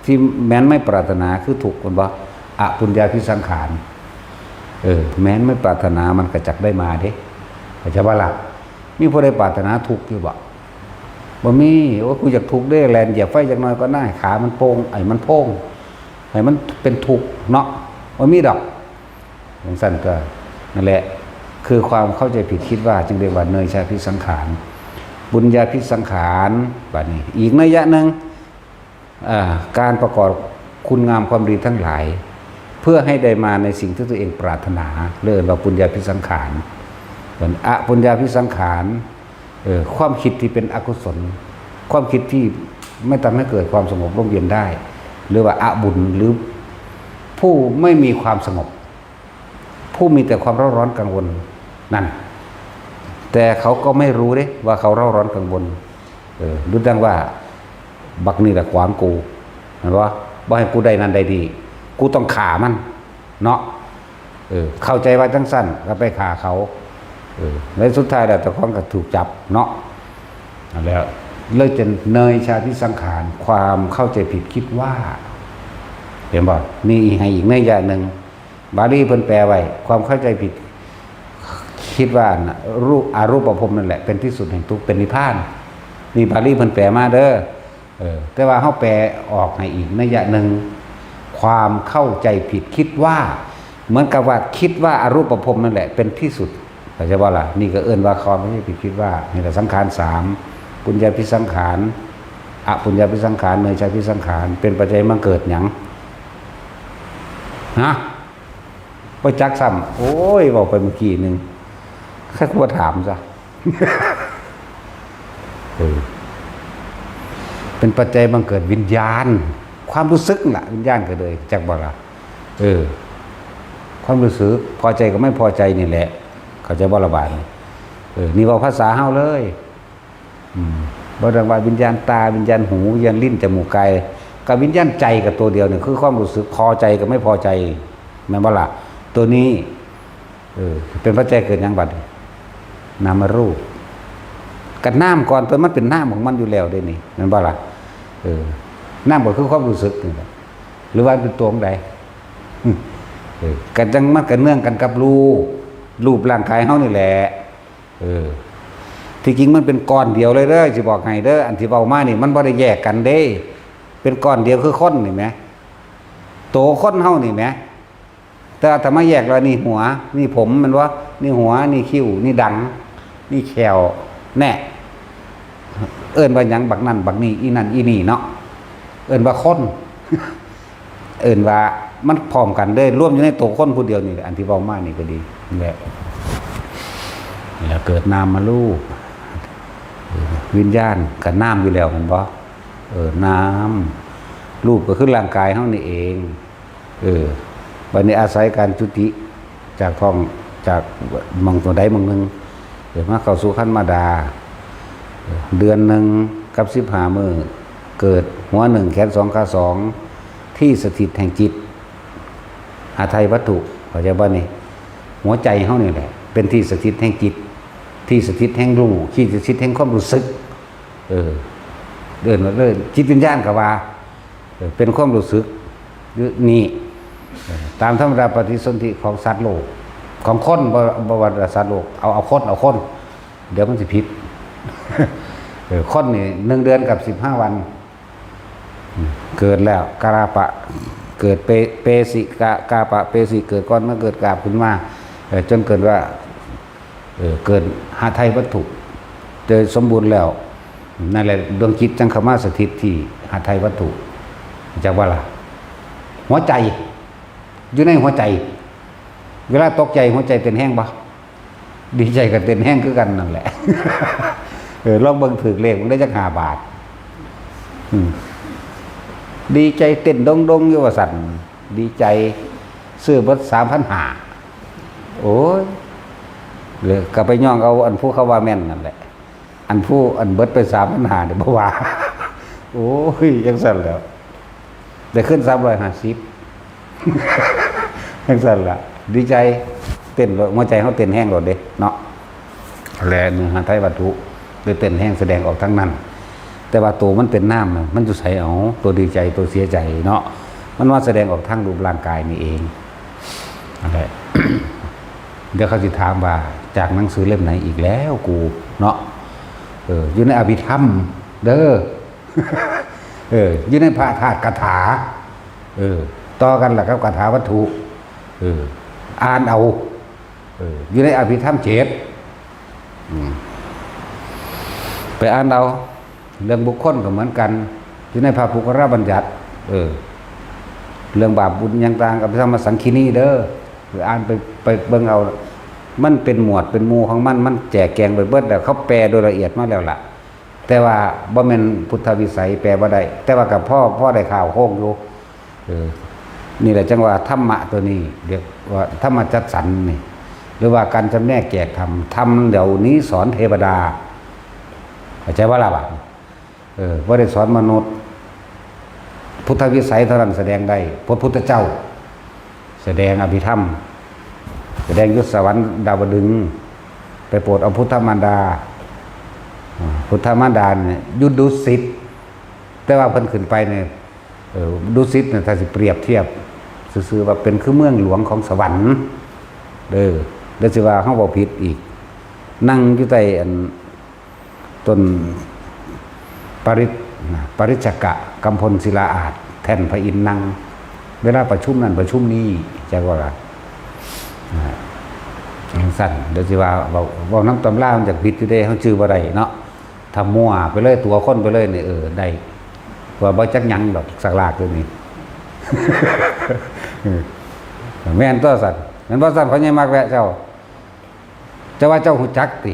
ที่แม้นไม่ปรารถนาคือทุกข์ แม่นบ่ อปุญญาภิสังขาร เออ แม้นไม่ปรารถนามันก็จักได้มาเด้ เข้าใจบ่ล่ะ มีผู้ใดปรารถนาทุกข์อยู่บ่ บ่มี โอ้ย กูอยากทุกข์เด้ แล่นเหยียบไฟจักหน่อยก็ได้ ขามันโป่ง ไอ้มันโพง ให้มันเป็นทุกข์เนาะ บ่มีดอก จังซั่นก็ นั่นแหละ คือความเข้าใจผิดคิดว่าจึงเรียกว่าเนยชาภิสังขาร ปุญญาภิสังขาร บัดนี้อีกนัยยะหนึ่ง อ่า การประกอบคุณงามความดีทั้งหลาย เพื่อให้ได้มาในสิ่งที่ตัวเองปรารถนา เรียกว่าปุญญาภิสังขาร ส่วนอปุญญาภิสังขาร เออ ความคิดที่เป็นอกุศล ความคิดที่ไม่ทำให้เกิดความสงบร่มเย็นได้ หรือว่าอบุญ หรือผู้ไม่มีความสงบ ผู้มีแต่ความเร่าร้อนกังวลนั่น แต่เขาก็ไม่รู้เด้ว่าเขาเร่าร้อนกังวล เออ รู้ดังว่า บักนี่แหละขวางกู เห็นปะ บ่ให้กูได้นั่นได้นี่ กูต้องฆ่ามัน เนาะ เออ เข้าใจว่าจังซั่น ก็ไปฆ่าเขา เออ ในสุดท้ายแล้วเจ้าของก็ถูกจับเนาะ แล้วเลยจะเนยชาภิสังขาร ความเข้าใจผิดคิดว่า เห็นบ่ นี่ให้อีกนัยยะหนึ่ง บาลีเพิ่นแปลไว้ ความเข้าใจผิด คิดว่าน่ะ รูป อรูปภพนั่นแหละ เป็นที่สุดแห่งทุกข์ เป็นนิพพาน นี่บาลีเพิ่นแปลมาเด้อ เออ แต่ว่าเฮาแปลออกให้อีกนัยยะหนึ่ง ความเข้าใจผิดคิดว่า เหมือนกับว่าคิดว่าอรูปภพนั่นแหละ เป็นที่สุด เข้าใจบ่ล่ะ นี่ก็เอิ้นว่าความเข้าใจผิดคิดว่า นี่แหละสังขารสาม ปุญญาภิสังขาร อปุญญาภิสังขาร เนยชาภิสังขาร เป็นปัจจัยบังเกิดหยัง ฮะ บ่จักซ้ำ โอ้ย เว้าไปเมื่อกี้หนึ่ง ใครควรถามซะ เออ เป็นปัจจัยบังเกิดวิญญาณ ความรู้สึกล่ะ วิญญาณก็เลย จักบ่ล่ะ เออ ความรู้สึก พอใจกับไม่พอใจนี่แหละ เข้าใจบ่ล่ะบาดนี้ เออ นี่เว้าภาษาเฮาเลย อืม บ่ต้องว่าวิญญาณตา วิญญาณหู วิญญาณลิ้น จมูก กาย กับวิญญาณใจกับตัวเดียวเนี่ย คือความรู้สึกพอใจกับไม่พอใจ แม่นบ่ล่ะ ตัวนี้ เออ เป็นปัจจัยเกิดหยังบัดนี้ นามรูป กับนามก่อน ตัวมันเป็นนามของมันอยู่แล้วเด้นี่ แม่นบ่ล่ะ เออ นามก็คือความรู้สึกนี่แหละ หรือว่าเป็นตัวของใด เออ กันจังมันก็เนื่องกันกับรูป รูปร่างกายเฮานี่แหละ เออ ที่จริงมันเป็นก้อนเดียวเลยเด้อ สิบอกให้เด้อ อันที่เว้ามานี่มันบ่ได้แยกกันเด้ เป็นก้อนเดียวคือคนนี่แหม โตคนเฮานี่แหม แต่อาตมาแยกแล้ว นี่หัว นี่ผม แม่นบ่ นี่หัว นี่คิ้ว นี่ดัง นี่แข้ว แน่ เอิ้นว่าหยัง บักนั่น บักนี่ อีนั่น อีนี่เนาะ เอิ้นว่าคน เอิ้นว่ามันพร้อมกันเด้ รวมอยู่ในตัวคนผู้เดียวนี่แหละ อันที่เว้ามานี่ก็ดี นี่แหละ นี่แหละเกิดนามมารูป วิญญาณก็นามอยู่แล้ว แม่นบ่ เออ นาม รูปก็คือร่างกายเฮานี่เอง เออ บัดนี้อาศัยการจุติจากท้อง จากหม่องตัวใดหม่องหนึ่ง เออ มาเข้าสู่ครรภ์มารดา เออ เดือนหนึ่งกับสิบห้ามื้อ เกิดหัวหนึ่ง แขนสอง ขาสอง ที่สถิตแห่งจิต หาไทยวัตถุ เข้าใจบ่นี่ หัวใจเฮานี่แหละ เป็นที่สถิตแห่งจิต ที่สถิตแห่งรู้ ที่สถิตแห่งความรู้สึก เออ เอิ้นว่าเลย จิตวิญญาณก็ว่า เออ เป็นความรู้สึก หรือนี่ เออ ตามธรรมดาปฏิสนธิของสัตว์โลก ของคน บ่ บ่ว่าสัตว์โลก เอา เอาคน เอาคน เดี๋ยวมันสิผิด เออ คนนี่หนึ่งเดือนกับสิบห้าวัน เกิดแล้ว กาปะ เกิดเป เปสิกะ กาปะเปสิ เกิดก่อน มาเกิดกาบขึ้นมา เออ จนเกิดว่า เออ เกิดหาไทยวัตถุ โดยสมบูรณ์แล้ว นั่นแหละ ดวงจิตจังเข้ามาสถิตที่หาไทยวัตถุ จักว่าล่ะ หัวใจ อยู่ในหัวใจ เวลาตกใจหัวใจเต้นแฮงบ่ ดีใจก็เต้นแฮงคือกันนั่นแหละ เออ ลองเบิ่งถืกเลขมันได้จักห้าบาท อืม ดีใจเต้นดงๆอยู่ว่าซั่น ดีใจ ซื้อเบิดสามพันห้า โอ้ย เลยก็ไปย่องเอาอันผู้เขาว่าแม่นนั่นแหละ อันผู้อันเบิดไปสามพันห้าเนี่ยบ่ว่า โอ้ย จังซั่นแหล้ว ได้ขึ้นสามร้อยห้าสิบ จังซั่นล่ะ ดีใจ เต้นโลด หัวใจเฮาเต้นแฮงโลดเด้เนาะ และเนื้อหาไทยวัตถุ ได้เต้นแฮงแสดงออกทั้งนั้น แต่ว่าตัวมันเป็นนามน่ะ มันอยู่ไสเอา ตัวดีใจ ตัวเสียใจเนาะ มันมาแสดงออกทางรูปร่างกายนี่เอง นั่นแหละ เดี๋ยวเขาสิถามว่า จากหนังสือเล่มไหนอีกแล้วกูเนาะ เออ อยู่ในอภิธรรมเด้อ เออ อยู่ในพระธาตุคาถา เออ ต่อกันล่ะกับคาถาวัตถุ เออ อ่านเอา เออ อยู่ในอภิธรรมเจ็ด อืม ไปอ่านเอา เรื่องบุคคลก็เหมือนกัน อยู่ในพระปุคคลบัญญัติ เออ เรื่องบาปบุญอย่างต่าง อภิธรรมสังคีนีเด้อ ไปอ่านไป ไปเบิ่งเอา มันเป็นหมวดเป็นหมู่ของมัน มันแจกแจงไปเบิดแล้ว เขาแปลโดยละเอียดมาแล้วล่ะ แต่ว่าบ่แม่นพุทธวิสัย แปลบ่ได้ แต่ว่าก็พอ พอได้ข่าวโคงอยู่ เออ นี่แหละจังว่าธรรมะตัวนี้ เรียกว่าธรรมจัดสรรนี่ หรือว่าการจำแนกแจกธรรม ธรรมเหล่านี้สอนเทวดา เข้าใจบ่ล่ะบัดนี้ เออ บ่ได้สอนมนุษย์ พุทธวิสัยเท่านั้นแสดงได้ พระพุทธเจ้า แสดงอภิธรรม แสดงอยู่สวรรค์ดาวดึงส์ ไปโปรดเอาพุทธมารดา อ่า พุทธมารดาเนี่ยอยู่ดุสิต แต่ว่าเพิ่นขึ้นไปเนี่ย เออ ดุสิตเนี่ย ถ้าสิเปรียบเทียบซื่อๆ ว่าเป็นคือเมืองหลวงของสวรรค์ เด้อ แล้วสิว่าเฮาเว้าผิดอีก นั่งอยู่ใต้อันต้นปริต นะ ปริจจกะกำพลศิลาอาสน์ แท่นพระอินทร์นั่ง เวลาประชุมนั่นประชุมนี่ จักว่าล่ะ นะ จังซั่น เดี๋ยวสิว่าเว้า เว้านำตำรามันจักผิดอยู่เด้ เฮาจื่อบ่ได้เนาะ ถ้ามั่วไปเลย ตั๋วคนไปเลยนี่ เออ ได้ ว่าบ่จักหยังดอก สักลากอยู่นี่ เออ แม่นตัวซั่น แม่นบ่ซั่น พ่อใหญ่มักแวะเจ้า เจ้าว่าเจ้าฮู้จักติ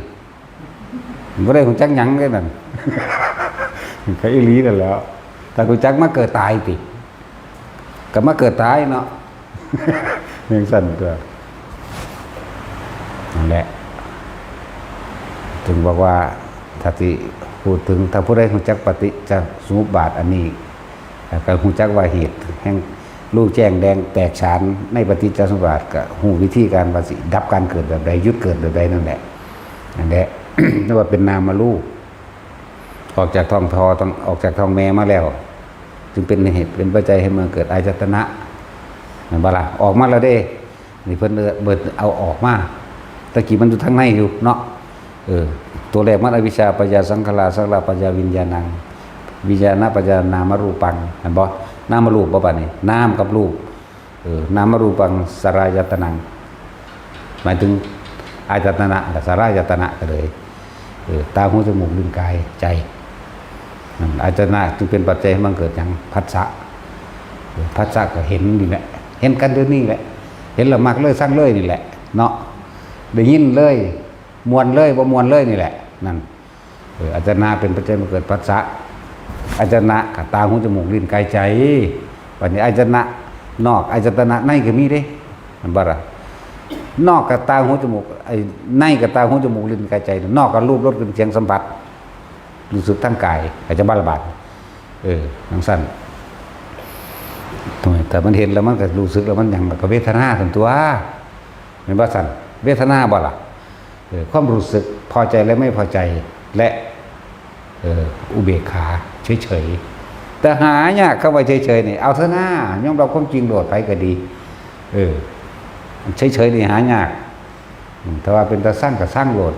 บ่ได้ฮู้จักหยังเด้นั่น ก็อีหลีนั่นแหล้ว ถ้าฮู้จักมาเกิดตายติ ก็มาเกิดตายเนาะ จังซั่นตัว นั่นแหละ ถึงบอกว่า ถ้าสิพูดถึง ถ้าผู้ใดฮู้จักปฏิจจสมุปบาทอันนี้ แล้วก็ฮู้จักว่าเหตุแห่งรูปแจ้งแดงแตกฉานในปฏิจจสมุปบาท ก็ฮู้วิธีการว่าสิดับการเกิดแบบใด หยุดเกิดแบบใดนั่นแหละ นั่นแหละ เรียกว่าเป็นนามรูป ออกจากท้องพ่อ ต้องออกจากท้องแม่มาแล้ว จึงเป็นเหตุเป็นปัจจัยให้มันเกิดอายตนะ แม่นบ่ล่ะ ออกมาแล้วเด้ นี่เพิ่นเอิ้น เพิ่นเอาออกมา ตะกี้มันอยู่ทางในอยู่เนาะ เออ ตัวแรกมันอวิชชาปัจจยาสังขารา สังขาราปัจจยาวิญญาณัง วิญญาณปัจจยานามรูปัง เห็นบ่ นามรูปบ่ บัดนี้ นามกับรูป เออ นามรูปังสลายตนะ หมายถึงอายตนะกับสลายตนะก็เลย เออ ตา หู จมูก ลิ้น กาย ใจ นั่น อายตนะจึงเป็นปัจจัยให้มันเกิดหยัง ผัสสะ เออ ผัสสะก็เห็นนี่แหละ เห็นกันเดี๋ยวนี้แหละ เห็นแล้วมักเลยซังเลยนี่แหละ เนาะ ได้ยินเลย ม่วนเลย บ่ม่วนเลยนี่แหละ นั่น เออ อายตนะเป็นปัจจัยมาเกิดผัสสะ อายตนะกับตา หู จมูก ลิ้น กาย ใจ บัดนี้อายตนะนอก อายตนะในก็มีเด้ มันบ่ล่ะ นอกกับตา หู จมูก ไอ้ในกับตา หู จมูก ลิ้น กาย ใจ นอกกับรูป รส กลิ่น เสียง สัมผัส รู้สึกทางกาย อาจจะบ่ล่ะบาด เออ จังซั่น โอ้ย แต่มันเห็นแล้วมันก็รู้สึกแล้วมันหยัง ก็เวทนาซั่นตัว แม่นบ่ซั่น เวทนาบ่ล่ะ เออ ความรู้สึกพอใจและไม่พอใจ และ เออ อุเบกขา เฉยๆ แต่หายาก คำว่าเฉยๆนี่ เอาเถอะนะ ยอมรับความจริงโลด ไผก็ดี เออ เฉยๆนี่หายาก อืม แต่ว่าเป็นตาซังก็ซังโลด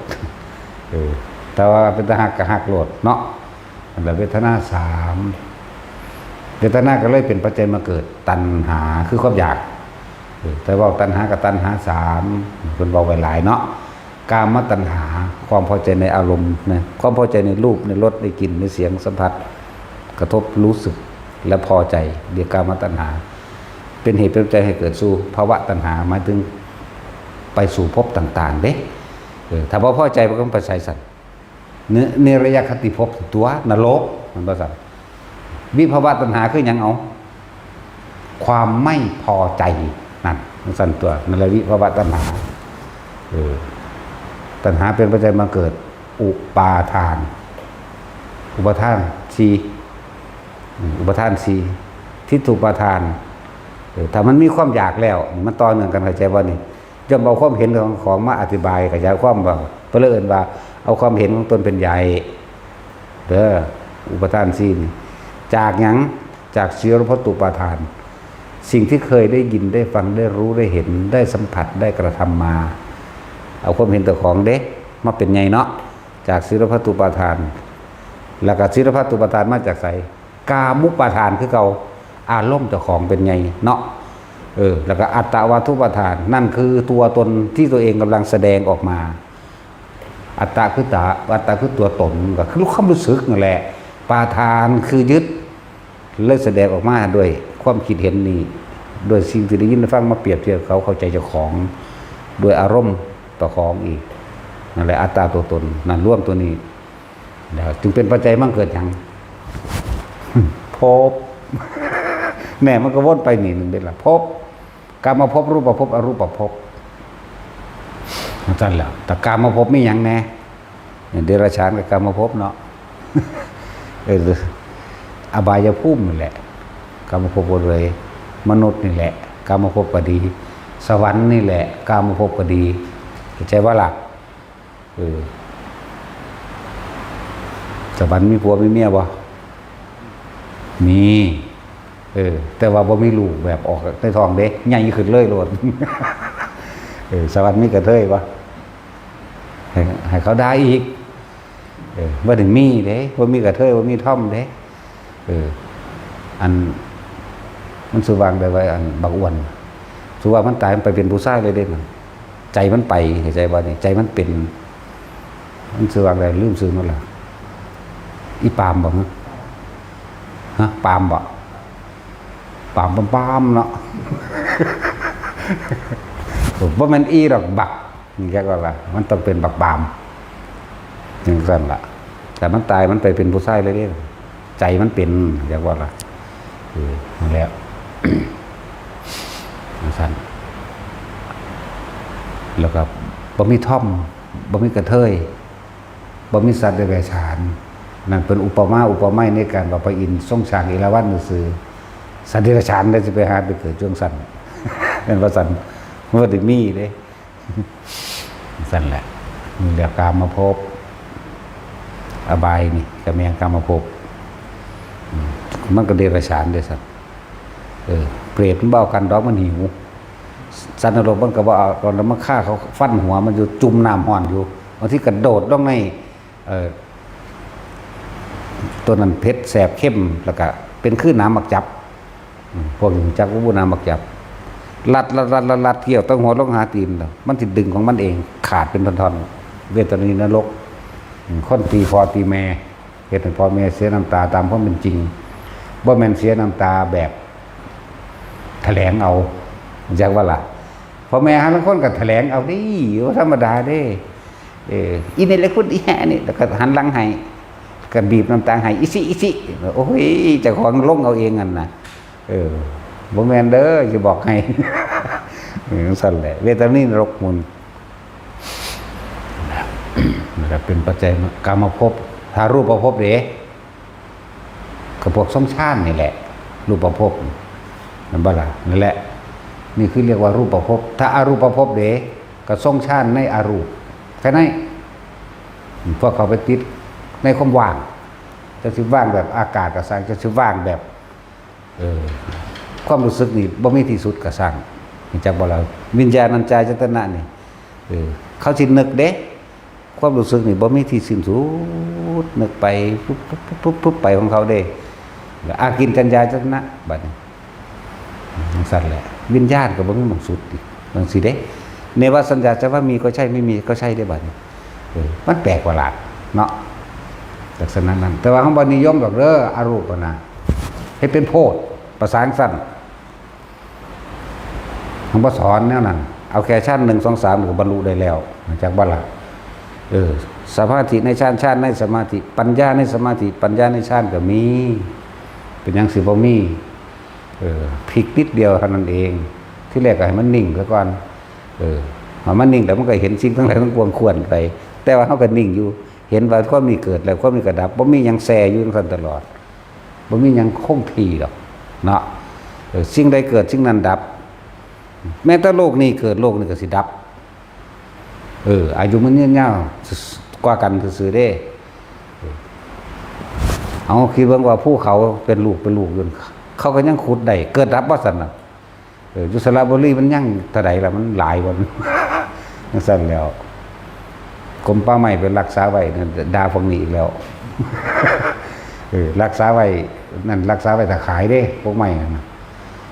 เออ แต่ว่าเป็นตาฮักก็ฮักโลดเนาะ นั่นแหละ เวทนาสาม เวทนาก็เลยเป็นปัจจัยมาเกิดตัณหา คือความอยาก เออ แต่ว่าตัณหากับตัณหาสาม เพิ่นเว้าไว้หลายเนาะ กามตัณหา ความพอใจในอารมณ์นะ ความพอใจในรูป ในรส ในกลิ่น ในเสียง สัมผัส กระทบรู้สึก และพอใจ เรียกกามตัณหา เป็นเหตุเป็นปัจจัยให้เกิดสู่ภวตัณหา หมายถึงไปสู่ภพต่างๆ เด้ เออ ถ้าบ่พอใจมันก็ไปไสซั่น เน เนรยคติภพตัวนรก มันว่าซั่น วิภวตัณหาคือหยังเอา ความไม่พอใจ นั่น มันซั่นตัว นั่นแหละวิภวตัณหา เออ ตัณหาเป็นปัจจัยมาเกิดอุปาทาน อุปาทานสี่ อืม อุปาทานสี่ ทิฏฐุปาทาน เออ ถ้ามันมีความอยากแล้ว มันต่อเนื่องกัน เข้าใจบ่นี่ ย่อมเอาความเห็นของของมาอธิบายขยายความว่า เพิ่นเลยเอิ้นว่าเอาความเห็นของตนเป็นใหญ่ เด้อ อุปาทานสี่นี่ จากหยัง จากสีรพัตตุปาทาน สิ่งที่เคยได้ยินได้ฟังได้รู้ได้เห็นได้สัมผัสได้กระทำมา เอาความเห็นเจ้าของเด้ มาเป็นใหญ่เนาะ จากสีรพัตตุปาทาน แล้วก็สีรพัตตุปาทานมาจากไส กามุปาทานคือเก่า อารมณ์เจ้าของเป็นใหญ่เนาะ เออ แล้วก็อัตตวัตถุปาทาน นั่นคือตัวตนที่ตัวเองกำลังแสดงออกมา อัตตาคือตา อัตตาคือตัวตน ก็คือความรู้สึกนั่นแหละ ปาทานคือยึด เลยแสดงออกมาด้วยความคิดเห็นนี้ ด้วยสิ่งที่ได้ยินได้ฟังมาเปรียบเทียบ เขาเข้าใจเจ้าของ ด้วยอารมณ์ต่อของอีก นั่นแหละอัตตาตัวตน นั่นรวมตัวนี้ แล้วจึงเป็นปัจจัยมันเกิดหยัง ภพ แน่มันก็วนไปนี่หนึ่งเด้ละ ภพ กามภพ รูปภพ อรูปภพ นั่นแหละ แต่กามภพมีหยังแน่ เดรัจฉานกับกามภพเนาะ เออ อบายภูมินี่แหละ กามภพก็เลย มนุษย์นี่แหละ กามภพก็ดี สวรรค์นี่แหละ กามภพก็ดี เข้าใจว่าล่ะ เออ สวรรค์มีผัวมีเมียบ่ มี เออ แต่ว่าบ่มีลูกแบบออกในท้องเด้ ใหญ่ขึ้นเลยโลด เออ สวรรค์มีกระเทยบ่ ให้ ให้เขาด่าอีก เออ บ่ได้มีเด้ บ่มีกระเทย บ่มีทอมเด้ เออ อัน มันสิวางได้ว่า อัน บักอ้วน สิว่ามันตาย มันไปเป็นผู้ชายเลยเด้ ใจมันไป เข้าใจบ่นี่ ใจมันเป็น มันสิวางได้ ลืมชื่อมันละ อีปามบ่ ฮะ ฮะ ปามบ่ ปาม ปาม ปามเนาะ บ่แม่นอีดอก บัก นี่แกก็ละ มันต้องเป็นบักปาม จั่งซั่นล่ะ แต่มันตาย มันไปเป็นผู้ชายเลยเด้ ใจมันเป็น จักว่าล่ะ เออ นั่นแหละ จั่งซั่น แล้วก็บ่มีทอม บ่มีกระเทย บ่มีสัตว์เดรัจฉาน นั่นเป็นอุปมาอุปไมยในการว่าพระอินทร์ทรงสร้างเอราวัณซื่อๆ สัตว์เดรัจฉานได้สิไปหาไปเกิดจั่งซั่น แม่นว่าซั่น บ่ได้มีเด้ ซั่นแหละ นี่แหละกามภพ อบายนี่ก็แม่นกามภพ อืม มันก็เดรัจฉานเด้ซั่น เออ เปรตมันบ่เอากันดอก มันหิว สัตว์นรกมันก็บ่เอา ตอนนั้นมันฆ่าเขาฟันหัวมันอยู่ จุ่มน้ำร้อนอยู่ บางทีกระโดดลงใน เอ่อ ตัวนั้นเผ็ดแสบเค็ม แล้วก็เป็นคือน้ำหมากจับ อืม พวกนี้รู้จักว่าน้ำหมากจับ ลัด ลัด ลัด ลัด ลัด เกี่ยวตั้งหัวลงหาตีนแล้ว มันสิดึงของมันเอง ขาดเป็นท่อนๆ เวทนีนรก อืม คนตีพ่อตีแม่ เฮ็ดให้พ่อแม่เสียน้ำตาตามความเป็นจริง บ่แม่นเสียน้ำตาแบบ แถลงเอา รู้จักว่าล่ะ พ่อแม่หาลางคนก็แถลงเอาเด้ บ่ธรรมดาเด้ เออ อีนี่แหละคุณอีแห่นี่ แล้วก็หันหลังให้ ก็บีบน้ำตาให้ อิซิ อิซิ โอ้ย เจ้าของลงเอาเองนั่นน่ะ เออ บ่แม่นเด้อ สิบอกให้ เออ จั่งซั่นแหละ เวทนีนรกมุน นั่นแหละเป็นปัจจัย กามภพ ถ้ารูปภพเด้ ก็พวกทรงฌานนี่แหละ รูปภพ แม่นบ่ล่ะ นั่นแหละ นี่คือเรียกว่ารูปภพ ถ้าอรูปภพเด้ ก็ทรงฌานในอรูป แค่นั้น พวกเขาไปติดในความว่าง จะสิว่างแบบอากาศก็ซ่าง จะสิว่างแบบ เออ ความรู้สึกนี่บ่มีที่สุดก็ซ่าง รู้จักบ่ล่ะ วิญญาณัญจายตนะนี่ เออ เขาสินึกเด้ ความรู้สึกนี่บ่มีที่สิ้นสุด นึกไปปุ๊บปุ๊บปุ๊บปุ๊บปุ๊บไปของเขาเด้ แล้วอากิญจัญญายตนะ บัดนี้ จั่งซั่นแหละ วิญญาณก็บ่มีหม่องสุดอีก จั่งซี้เด้ เนวสัญญาจะว่ามีก็ใช่ ไม่มีก็ใช่เด้บัดนี้ เออ มันแปลกประหลาดเนาะ ลักษณะนั้น แต่ว่าเฮาบ่นิยมดอกเด้อ อรูปนะ เฮ็ดเป็นโพด ประสาทจั่งซั่น เฮาบ่สอนแนวนั้น เอาแค่ชั้นหนึ่ง สอง สาม ก็บรรลุได้แล้ว รู้จักบ่ล่ะ เออ สมาธิในฌาน ฌานในสมาธิ ปัญญาในสมาธิ ปัญญาในฌานก็มี เป็นหยังสิบ่มี เออ พลิกนิดเดียวเท่านั้นเอง ที่แรกก็ให้มันนิ่งซะก่อน เออ พอมันนิ่งแล้วมันก็เห็นสิ่งทั้งหลายทั้งปวงเคลื่อนไป แต่ว่าเฮาก็นิ่งอยู่ เห็นว่าความนี้เกิดแล้วความนี้ก็ดับ บ่มีหยังแช่อยู่จั่งซั่นตลอด บ่มีหยังคงที่ดอก เนาะ เออ สิ่งใดเกิดสิ่งนั้นดับ แม้แต่โลกนี้เกิดโลกนี้ก็สิดับ เออ อายุมันยืนยาวกว่ากันซื่อๆเด้ เออ เอาคิดเบิ่งว่าภูเขาเป็นลูกเป็นลูกอยู่ เขาก็ยังขุดได้ เกิดดับบ่ซั่นน่ะ เออ อยู่สระบุรีมันยังเท่าใดล่ะ มันหลายกว่า จั่งซั่นแล้ว กรมป่าไม้ไปรักษาไว้นั่น ด่าพวกนี้อีกแล้ว เออ รักษาไว้นั่น รักษาไว้ถ้าขายเด้ พวกไม้นั่นน่ะ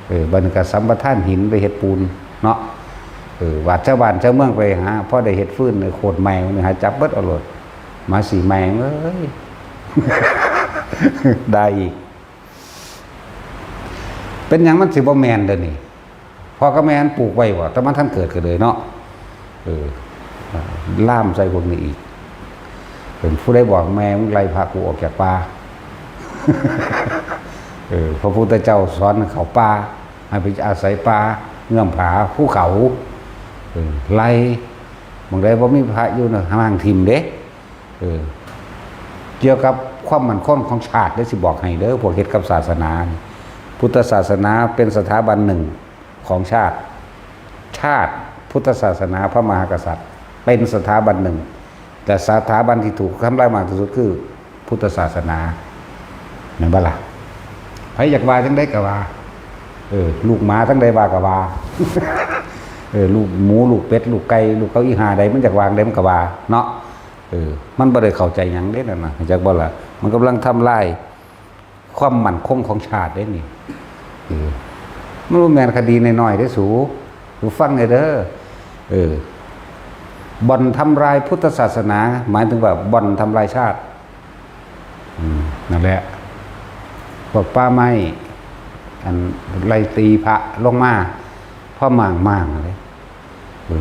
เออ บัดนี้ก็สัมปทานหินไปเฮ็ดปูนเนาะ เออ บาดชาวบ้านชาวเมืองไปหา พอได้เฮ็ดฟืนเนี่ย โคตรแม่งมันหาจับเบิดเอาโลด หมาสีแม่งเอ้ย ได้อีก เป็นหยังมันสิบ่แม่นเด้อนี่ พ่อกับแม่มันปลูกไว้บ่ แต่มันทันเกิดก็เลยเนาะ เออ ล่ามใส่พวกนี้อีก เป็นผู้ใดบอกแม่มึงไล่พระกูออกจากป่า เออ พระพุทธเจ้าสอนให้เขาป่า ให้ไปอาศัยป่า เงื้อมผา ภูเขา เออ ไล่ บางใดบ่มีพระอยู่นะ ห้างถิ่มเด้ เออ เกี่ยวกับความมั่นคงของชาติได้สิบอกให้เด้อ พวกเฮ็ดกับศาสนานี่ พุทธศาสนาเป็นสถาบันหนึ่งของชาติ ชาติ พุทธศาสนา พระมหากษัตริย์ เป็นสถาบันหนึ่ง แต่สถาบันที่ถูกทำลายมากที่สุดคือพุทธศาสนา แม่นบ่ล่ะ ไผอยากว่าจังใดก็ว่า เออ ลูกหมาจังใดว่าก็ว่า เออ ลูกหมู ลูกเป็ด ลูกไก่ ลูกเขาอีห่าใด มันอยากว่าจังใดมันก็ว่า เนาะ เออ มันบ่ได้เข้าใจหยังเด้นั่นน่ะ จักบ่ล่ะ มันกำลังทำลายความมั่นคงของชาติเด้นี่ เออ มันบ่แม่นคดีน้อยๆเด้สู สูฟังแหน่เด้อ เออ บ่อนทำลายพุทธศาสนา หมายถึงว่าบ่อนทำลายชาติ อืม นั่นแหละ พวกป่าไม้ อันไล่ตีพระลงมา พอหม่างๆเลย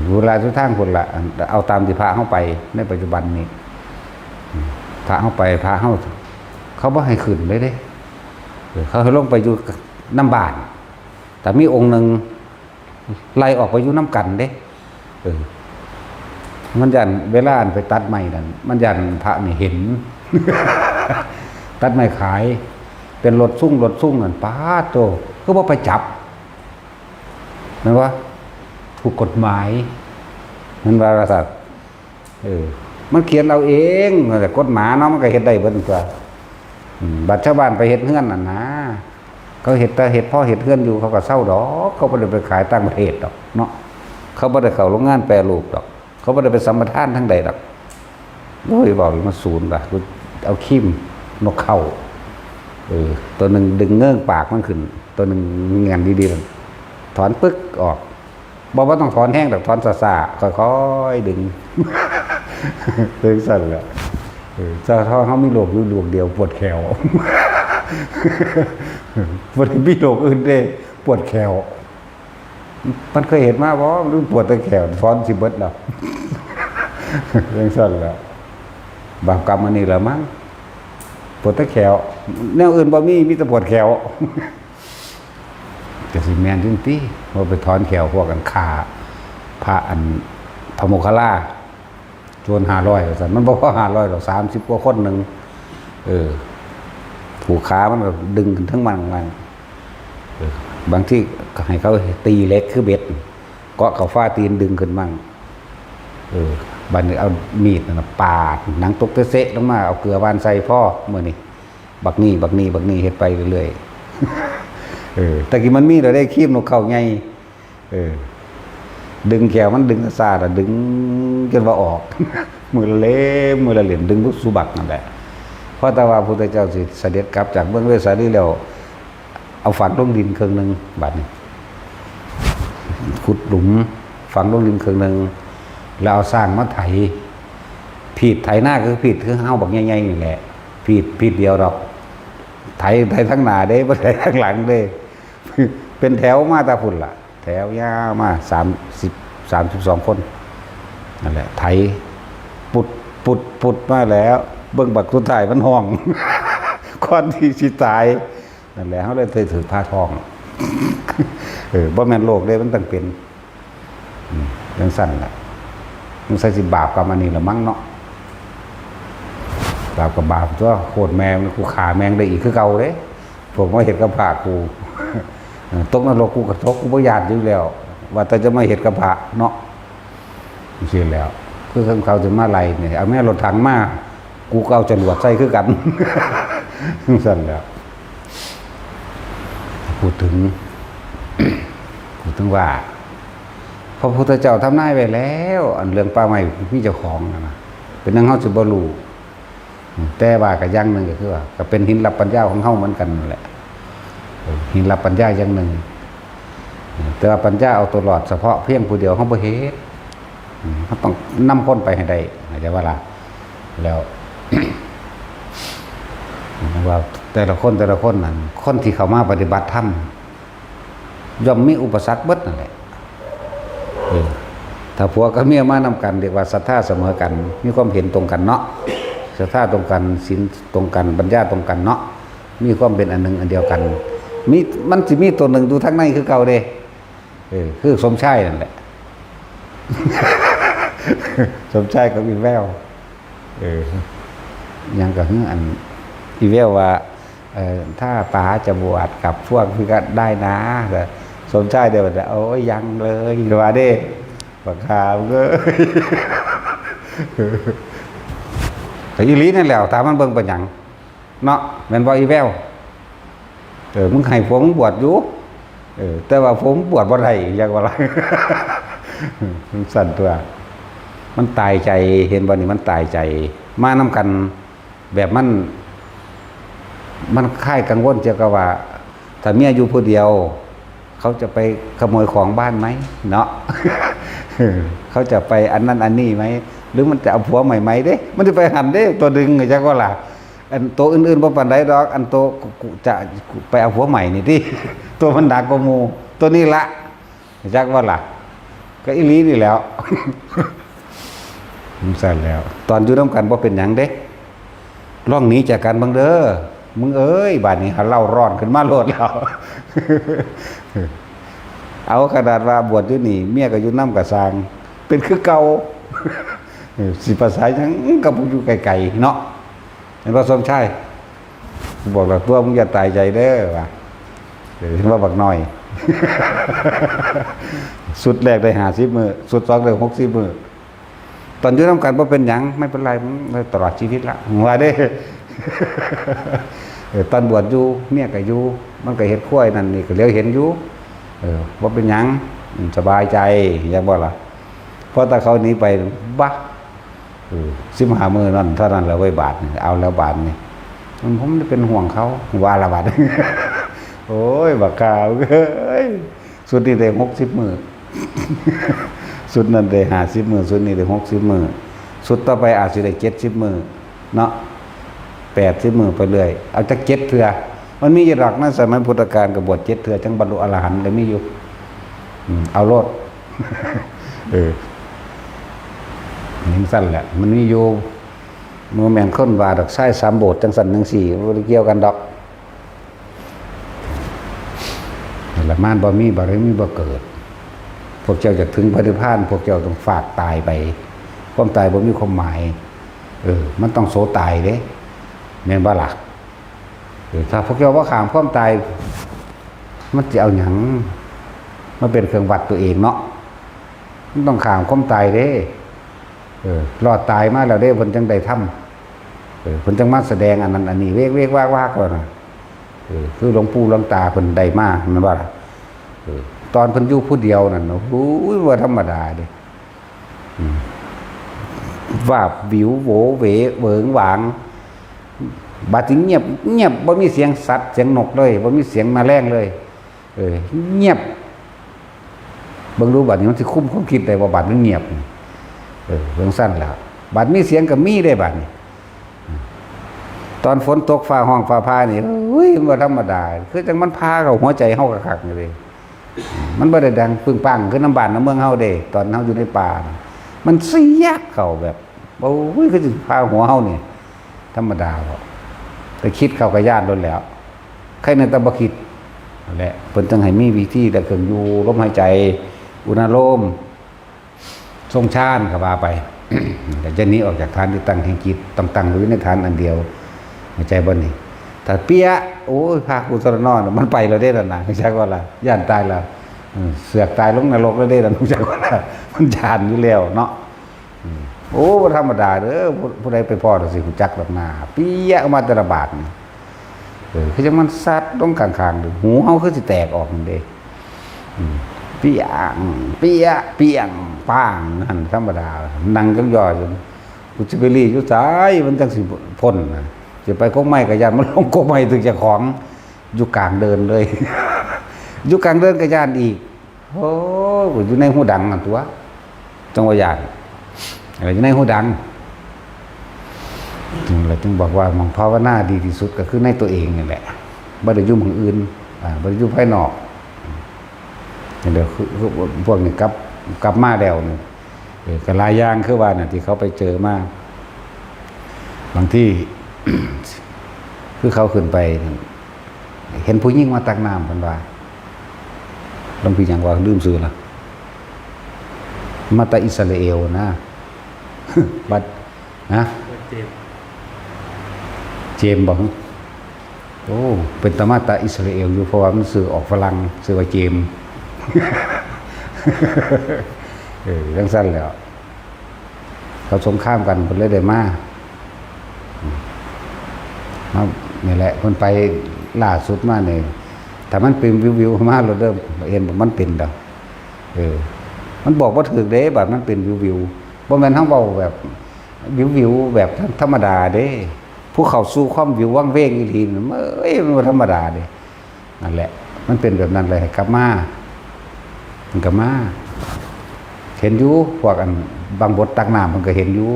เวลาสุดทางพุ้นละ อัน เอาตามที่พระเฮาไปในปัจจุบันนี้ อืม พระเฮาไป พระเฮา เขาบ่ให้ขึ้นเลยเด้ เออ เขาให้ลงไปอยู่นำบ้าน แต่มีองค์หนึ่งไล่ออกไปอยู่นำกันเด้ เออ มันย้านเวลาอันไปตัดไม้นั่น มันย้านพระนี่เห็น ตัดไม้ขาย เป็นรถซุ่ง รถซุ่งนั่น ป๊าดโต คือบ่ไปจับ แม่นบ่ ถูกกฎหมาย แม่นว่าซั่น เออ มันเขียนเอาเอง แต่กฎหมายเนาะ มันก็เฮ็ดได้เบิดนั่นตั๊ว อืม บัดชาวบ้านไปเฮ็ดเฮือนนั่นนะ เขาเฮ็ดแต่เฮ็ด พอเฮ็ดเฮือนอยู่ เขาก็เซาดอก เขาบ่ได้ไปขายต่างประเทศดอกเนาะ เขาบ่ได้เข้าโรงงานแปรรูปดอก เขาบ่ได้ไปสัมปทานทางใดดอก โอ้ย เว้ามาสูนล่ะ กูเอาครีมนกเค้า เออ ตัวหนึ่งดึงเงื้องปากมันขึ้น ตัวหนึ่งเงี่ยนดีๆ ถอนปึ๊กออก บอกว่าต้องถอนแฮงดอก ถอนซ่าๆ ค่อยๆ ดึง จั่งซั้นแหละ เออ ถ้าเฮามีโรคอยู่โรคเดียว ปวดแข้ว บ่ได้มีโรคอื่นเด้ ปวดแข้ว มันเคยเห็นมาบ่ มันปวดแต่แข้ว ถอนสิเบิดแล้ว จั่งซั้นแหละ บาปกรรมอันนี้แหละมั้ง ปวดแต่แข้ว แนวอื่นบ่มี มีแต่ปวดแข้ว ก็สิแม่นจั่งติ ว่าไปถอนแข้วพวกกันฆ่าพระอัน พระโมคคัลลา โจรห้าร้อยว่าซั่น มันบ่พอห้าร้อยดอก สามสิบกว่าคนหนึ่ง เออ ผูกขามันก็ดึงขึ้นทั้งมันมัน เออ บางทีก็ให้เขาตีเหล็กคือเบ็ด เกาะเขาฟ้าตีนดึงขึ้นมั่ง เออ บัดนี้เอามีดนั่นน่ะปาด หนังตกเสะๆลงมา เอาเกลือหว่านใส่ พอมื้อนี้ บักนี่ บักนี่ บักนี่ เฮ็ดไปเรื่อยๆ เออ แต่กี้มันมีแล้วเด้ ครีมนกเค้าใหญ่ เออ ดึงแข้วมันดึงซ่าๆ น่ะ ดึงจนว่าออก มื้อละเล่ม มื้อละเล่ม ดึงทุกสุบักนั่นแหละ เพราะแต่ว่าพุทธเจ้าสิเสด็จกลับจากเมืองเวสสาลีแล้ว เอาฝังลงดินครึ่งหนึ่ง บัดนี้ ขุดหลุม ฝังลงดินครึ่งหนึ่ง แล้วเอาช้างมาไถ พีดไถนาคือพีดคือเฮาบักใหญ่ๆนี่แหละ พีด พีดเดียวดอก ไถ ไถทั้งหน้าเด้ บ่ไถทั้งหลังเด้ เป็นแถวมาแต่พุ้นล่ะ แถวยาวมา สามสิบ สามสิบสองคน นั่นแหละ ไถ ปุด ปุด ปุดมาแล้ว เบิ่งบักสุดท้ายมันฮ้อง ก่อนที่สิตาย นั่นแหละ เฮาเลยถืกพระท้อง เออ บ่แม่นโรคเด้ มันต้องเป็น อืม จั่งซั้นล่ะ มันใส่สิบาปกรรมอันนี้ละมั้งเนาะ บาปกับบาปตั๊ว โคตรแม่ง กูฆ่าแม่งได้อีกคือเก่าเด้ พวกมาเฮ็ดกับพระกู เออ ตกนรกกูก็ตก กูบ่ย้านอยู่แล้ว ว่าแต่จะมาเฮ็ดกับพระเนาะ จั่งซี้แล้ว คือเขาสิมาไล่นี่ เอาแม่รถถังมา กูก็เอาจรวดใส่คือกัน จั่งซั้นแหล้ว พูดถึง พูดถึงว่า พระพุทธเจ้าทำนายไว้แล้ว อันเรื่องป่าไม้มีเจ้าของนั่นน่ะ เป็นหยังเฮาสิบ่รู้ แต่ว่าก็อย่างหนึ่งก็คือว่า ก็เป็นหินลับปัญญาของเฮาเหมือนกันนั่นแหละ เออ หินลับปัญญาอย่างหนึ่ง แต่ว่าปัญญาเอาตัวรอดเฉพาะเพียงผู้เดียวเฮาบ่เฮ็ด อืม เฮาต้องนำคนไปให้ได้ เข้าใจบ่ล่ะ แล้ว ว่าแต่ละคนแต่ละคนนั่น คนที่เข้ามาปฏิบัติธรรม ย่อมมีอุปสรรคเบิดนั่นแหละ เออ ถ้าผัวกับเมียมานำกัน เรียกว่าศรัทธาเสมอกัน มีความเห็นตรงกันเนาะ ศรัทธาตรงกัน ศีลตรงกัน ปัญญาตรงกันเนาะ มีความเป็นอันหนึ่งอันเดียวกัน มี มันสิมีตัวหนึ่งอยู่ทางในคือเก่าเด้ เออ คือสมชายนั่นแหละ สมชายกับอีแวว เออ ยังก็คืออัน อีแววว่า เออ ถ้าป๋าจะบวชกับพวกพี่ก็ได้นะ แต่สมชายเดียวแต่ โอ้ย ยังเลย ว่าเด้ บักหามึงเอ้ย แต่อีหลีนั่นแหละ ถามมันเบิ่งเป็นหยัง เนาะ แม่นบ่อีแวว เออ มึงให้ผัวมึงบวชอยู่ เออ แต่ว่าผัวมึงบวชบ่ได้ จักว่าล่ะ มันสั่นตัว มันตายใจ เห็นบ่นี่ มันตายใจ มานำกัน แบบมัน มันคลายกังวลเกี่ยวกับว่า ถ้าเมียอยู่ผู้เดียว เขาจะไปขโมยของบ้านไหม เนาะ เขาจะไปอันนั้นอันนี้ไหม หรือมันจะเอาผัวใหม่ไหมเด้ มันจะไปหันเด้ ตัวดึง จักว่าล่ะ อันตัวอื่นๆบ่ปานใดดอก อันตัวกูจะไปเอาผัวใหม่นี่ติ ตัวมันหนักกว่าหมู่ ตัวนี้ละ จักว่าล่ะ ก็อีหลีนี่แหล้ว มันสั่นแล้ว ตอนอยู่นำกันบ่เป็นหยังเด้ ลองหนีจากกันเบิ่งเด้อ มึงเอ้ย บาดนี้หาเล่าร้อนขึ้นมาโลดแล้ว เอาขนาดว่าบวชอยู่นี่ เมียก็อยู่นำก็ซ่าง เป็นคือเก่า เออ สิประสาหยังกับผู้อยู่ไกลๆเนาะ เห็นบ่สมชาย กูบอกแล้วตัวมึงอย่าตายใจเด้อว่ะ เออ เห็นว่าบักน้อย ชุดแรกได้ห้าสิบมื้อ ชุดสองได้หกสิบมื้อ ตอนอยู่นำกันบ่เป็นหยัง ไม่เป็นไร มึงตลอดชีวิตละ มึงว่าเด้ เออ ตอนบวชอยู่ เมียก็อยู่ มันก็เฮ็ดครัวนั่นนี่ก็เหลียวเห็นอยู่ เออ บ่เป็นหยัง อืม สบายใจ จักบ่ล่ะ พอแต่เขาหนีไป บะ เออ สิบห้ามื้อนั่นเท่านั้นแหละเว้ย บาดนี่ เอาแล้วบาดนี่ มัน ผมได้เป็นห่วงเขา ว่าละบาด โอ้ย บักข่าวเอ้ย ชุดนี้ได้หกสิบมื้อ ชุดนั้นได้ห้าสิบมื้อ ชุดนี้ได้หกสิบมื้อ ชุดต่อไปอาจสิได้เจ็ดสิบมื้อ เนาะ แปดสิบมื้อไปเรื่อย เอาจักเจ็ดเทื่อ มันมีอยู่ดอก ในสมัยพุทธกาลก็บวชเจ็ดเทื่อ จั่งบรรลุอรหันต์ก็มีอยู่ อืม เอาโลด เออ จั่งซั้นแหละ มันมีอยู่ บ่แม่นคนว่าดอก ชายสามโบสถ์จั่งซั้นจั่งซี้ บ่ได้เกี่ยวกันดอก นั่นล่ะ มารบ่มี บารมีบ่เกิด พวกเจ้าจะถึงพระนิพพาน พวกเจ้าต้องฟาดตายไป ความตายบ่มีความหมาย เออ มันต้องโสตายเด้ แม่นบ่ล่ะ เออ ถ้าพวกเจ้าบ่ข้ามความตาย มันสิเอาหยังมาเป็นเครื่องวัดตัวเองเนาะ มันต้องข้ามความตายเด้ เออ รอดตายมาแล้วเด้ เพิ่นจั่งได้ธรรม เออ เพิ่นจั่งมาแสดงอันนั้นอันนี้ เวกเวกวากวากแล้วนะ เออ คือหลวงปู่หลวงตาเพิ่นได้มา แม่นบ่ล่ะ เออ ตอนเพิ่นอยู่ผู้เดียวนั่น โอ้โห บ่ธรรมดาเด้ อืม วาบวิวโหวเหวเหวิงหวาง บาดนี้เงียบ เงียบ บ่มีเสียงสัตว์เสียงนกเลย บ่มีเสียงแมลงเลย เออ เงียบ เบิ่งดูบาดนี้มันสิคุมความคิดได้บ่ บาดมันเงียบนี่ เออ เบิ่งซั่นล่ะ บาดมีเสียงก็มีได้บาดนี้ ตอนฝนตกฟ้าฮ้องฟ้าผ่านี่ เฮ้ย มันบ่ธรรมดา คือจั่งมันผ่าเข้าหัวใจเฮาคักๆนี่เด้ มันบ่ได้ดังปึ้งปังคือนำบ้านนำเมืองเฮาเด้ ตอนเฮาอยู่ในป่าน่ะ มันเสียดเข้าแบบ โอ้ย คือสิผ่าหัวเฮานี่ ธรรมดาบ่ แต่คิดเข้าก็ย้านโลดแหล้ว ใครแน่แต่บ่คิด นั่นแหละ เพิ่นจั่งให้มีวิธีและเครื่องอยู่ ลมหายใจ อุณาโลม ทรงฌานก็ว่าไป แต่จะหนีออกจากฐานที่ตั้งแห่งจิต ต้องตั้งอยู่ในฐานอันเดียว เข้าใจบ่นี่ ถ้าเปี้ย โอ้ย พากูทรนอน มันไปแล้วเด้นั่นน่ะ จักว่าล่ะ ย้านตายแล้ว อืม เสือกตายลงนรกแล้วเด้นั่น จักว่าล่ะ มันย้านอยู่แล้วเนาะ อืม โอ้ บ่ธรรมดาเด้อ ผู้ ผู้ใดไปพ้อจั่งซี้ ฮู้จักดอกหน้า เปี้ยออกมาแต่ละบาดนี่ เออ คือจั่งมันสัดลงข้างๆ หูเฮาคือสิแตกออกนั่นเด้ อืม เปี้ยง เปี้ย เปี้ยง ป้าง นั่นธรรมดา นั่งจั่งย่อจน กูสิไปลี้อยู่ไส มันจั่งสิพ้นน่ะ สิไปกกไม้ก็ย้านมันลงกกไม้ถืกเจ้าของ อยู่กลางเดินเลย อยู่กลางเดินก็ย้านอีก โอ้ อยู่ในฮูดังนั่นตั๊ว จั่งว่าย่าน อะไรอยู่ในฮูดัง จึงเลยจึงบอกว่าหม่องภาวนาดีที่สุดก็คือในตัวเองนี่แหละ บ่ได้อยู่หม่องอื่น อ่า บ่ได้อยู่ภายนอก เดี๋ยวคือ คือพวกนี้กลับ กลับมาแล้วนี่ เออ ก็หลายอย่างคือว่าน่ะ ที่เขาไปเจอมา บางที คือเขาขึ้นไป เห็นผู้หญิงมาตักน้ำ เพิ่นว่า หลวงพี่หยังว่า ลืมชื่อละ มาแต่อิสราเอลนะ บัด ฮะ เจมส์ เจมส์บ่ โอ้ เป็นตามาแต่อิสราเอลอยู่ เพราะว่ามันชื่อออกฝรั่ง ชื่อว่าเจมส์ เออ จั่งซั้นแหล้ว เขาสงครามกัน เพิ่นเลยได้มา มา นี่แหละ เพิ่นไปล่าสุดมานี่ ถ้ามันเป็นวิวๆ มาโลดเด้อ เห็นบ่ มันเป็นดอก เออ มันบอกบ่ถูกเด้ บัดมันเป็นวิวๆ บ่แม่นเฮาเว้าแบบวิวๆ แบบธรรมดาเด้ ผู้เข้าสู่ความวิววังเวงอีหลีนี่ เอ้ย มันบ่ธรรมดาเด้ นั่นแหละ มันเป็นแบบนั้นเลย ให้กลับมา มันก็มา เห็นอยู่ พวกอันบางบดตักน้ำ มันก็เห็นอยู่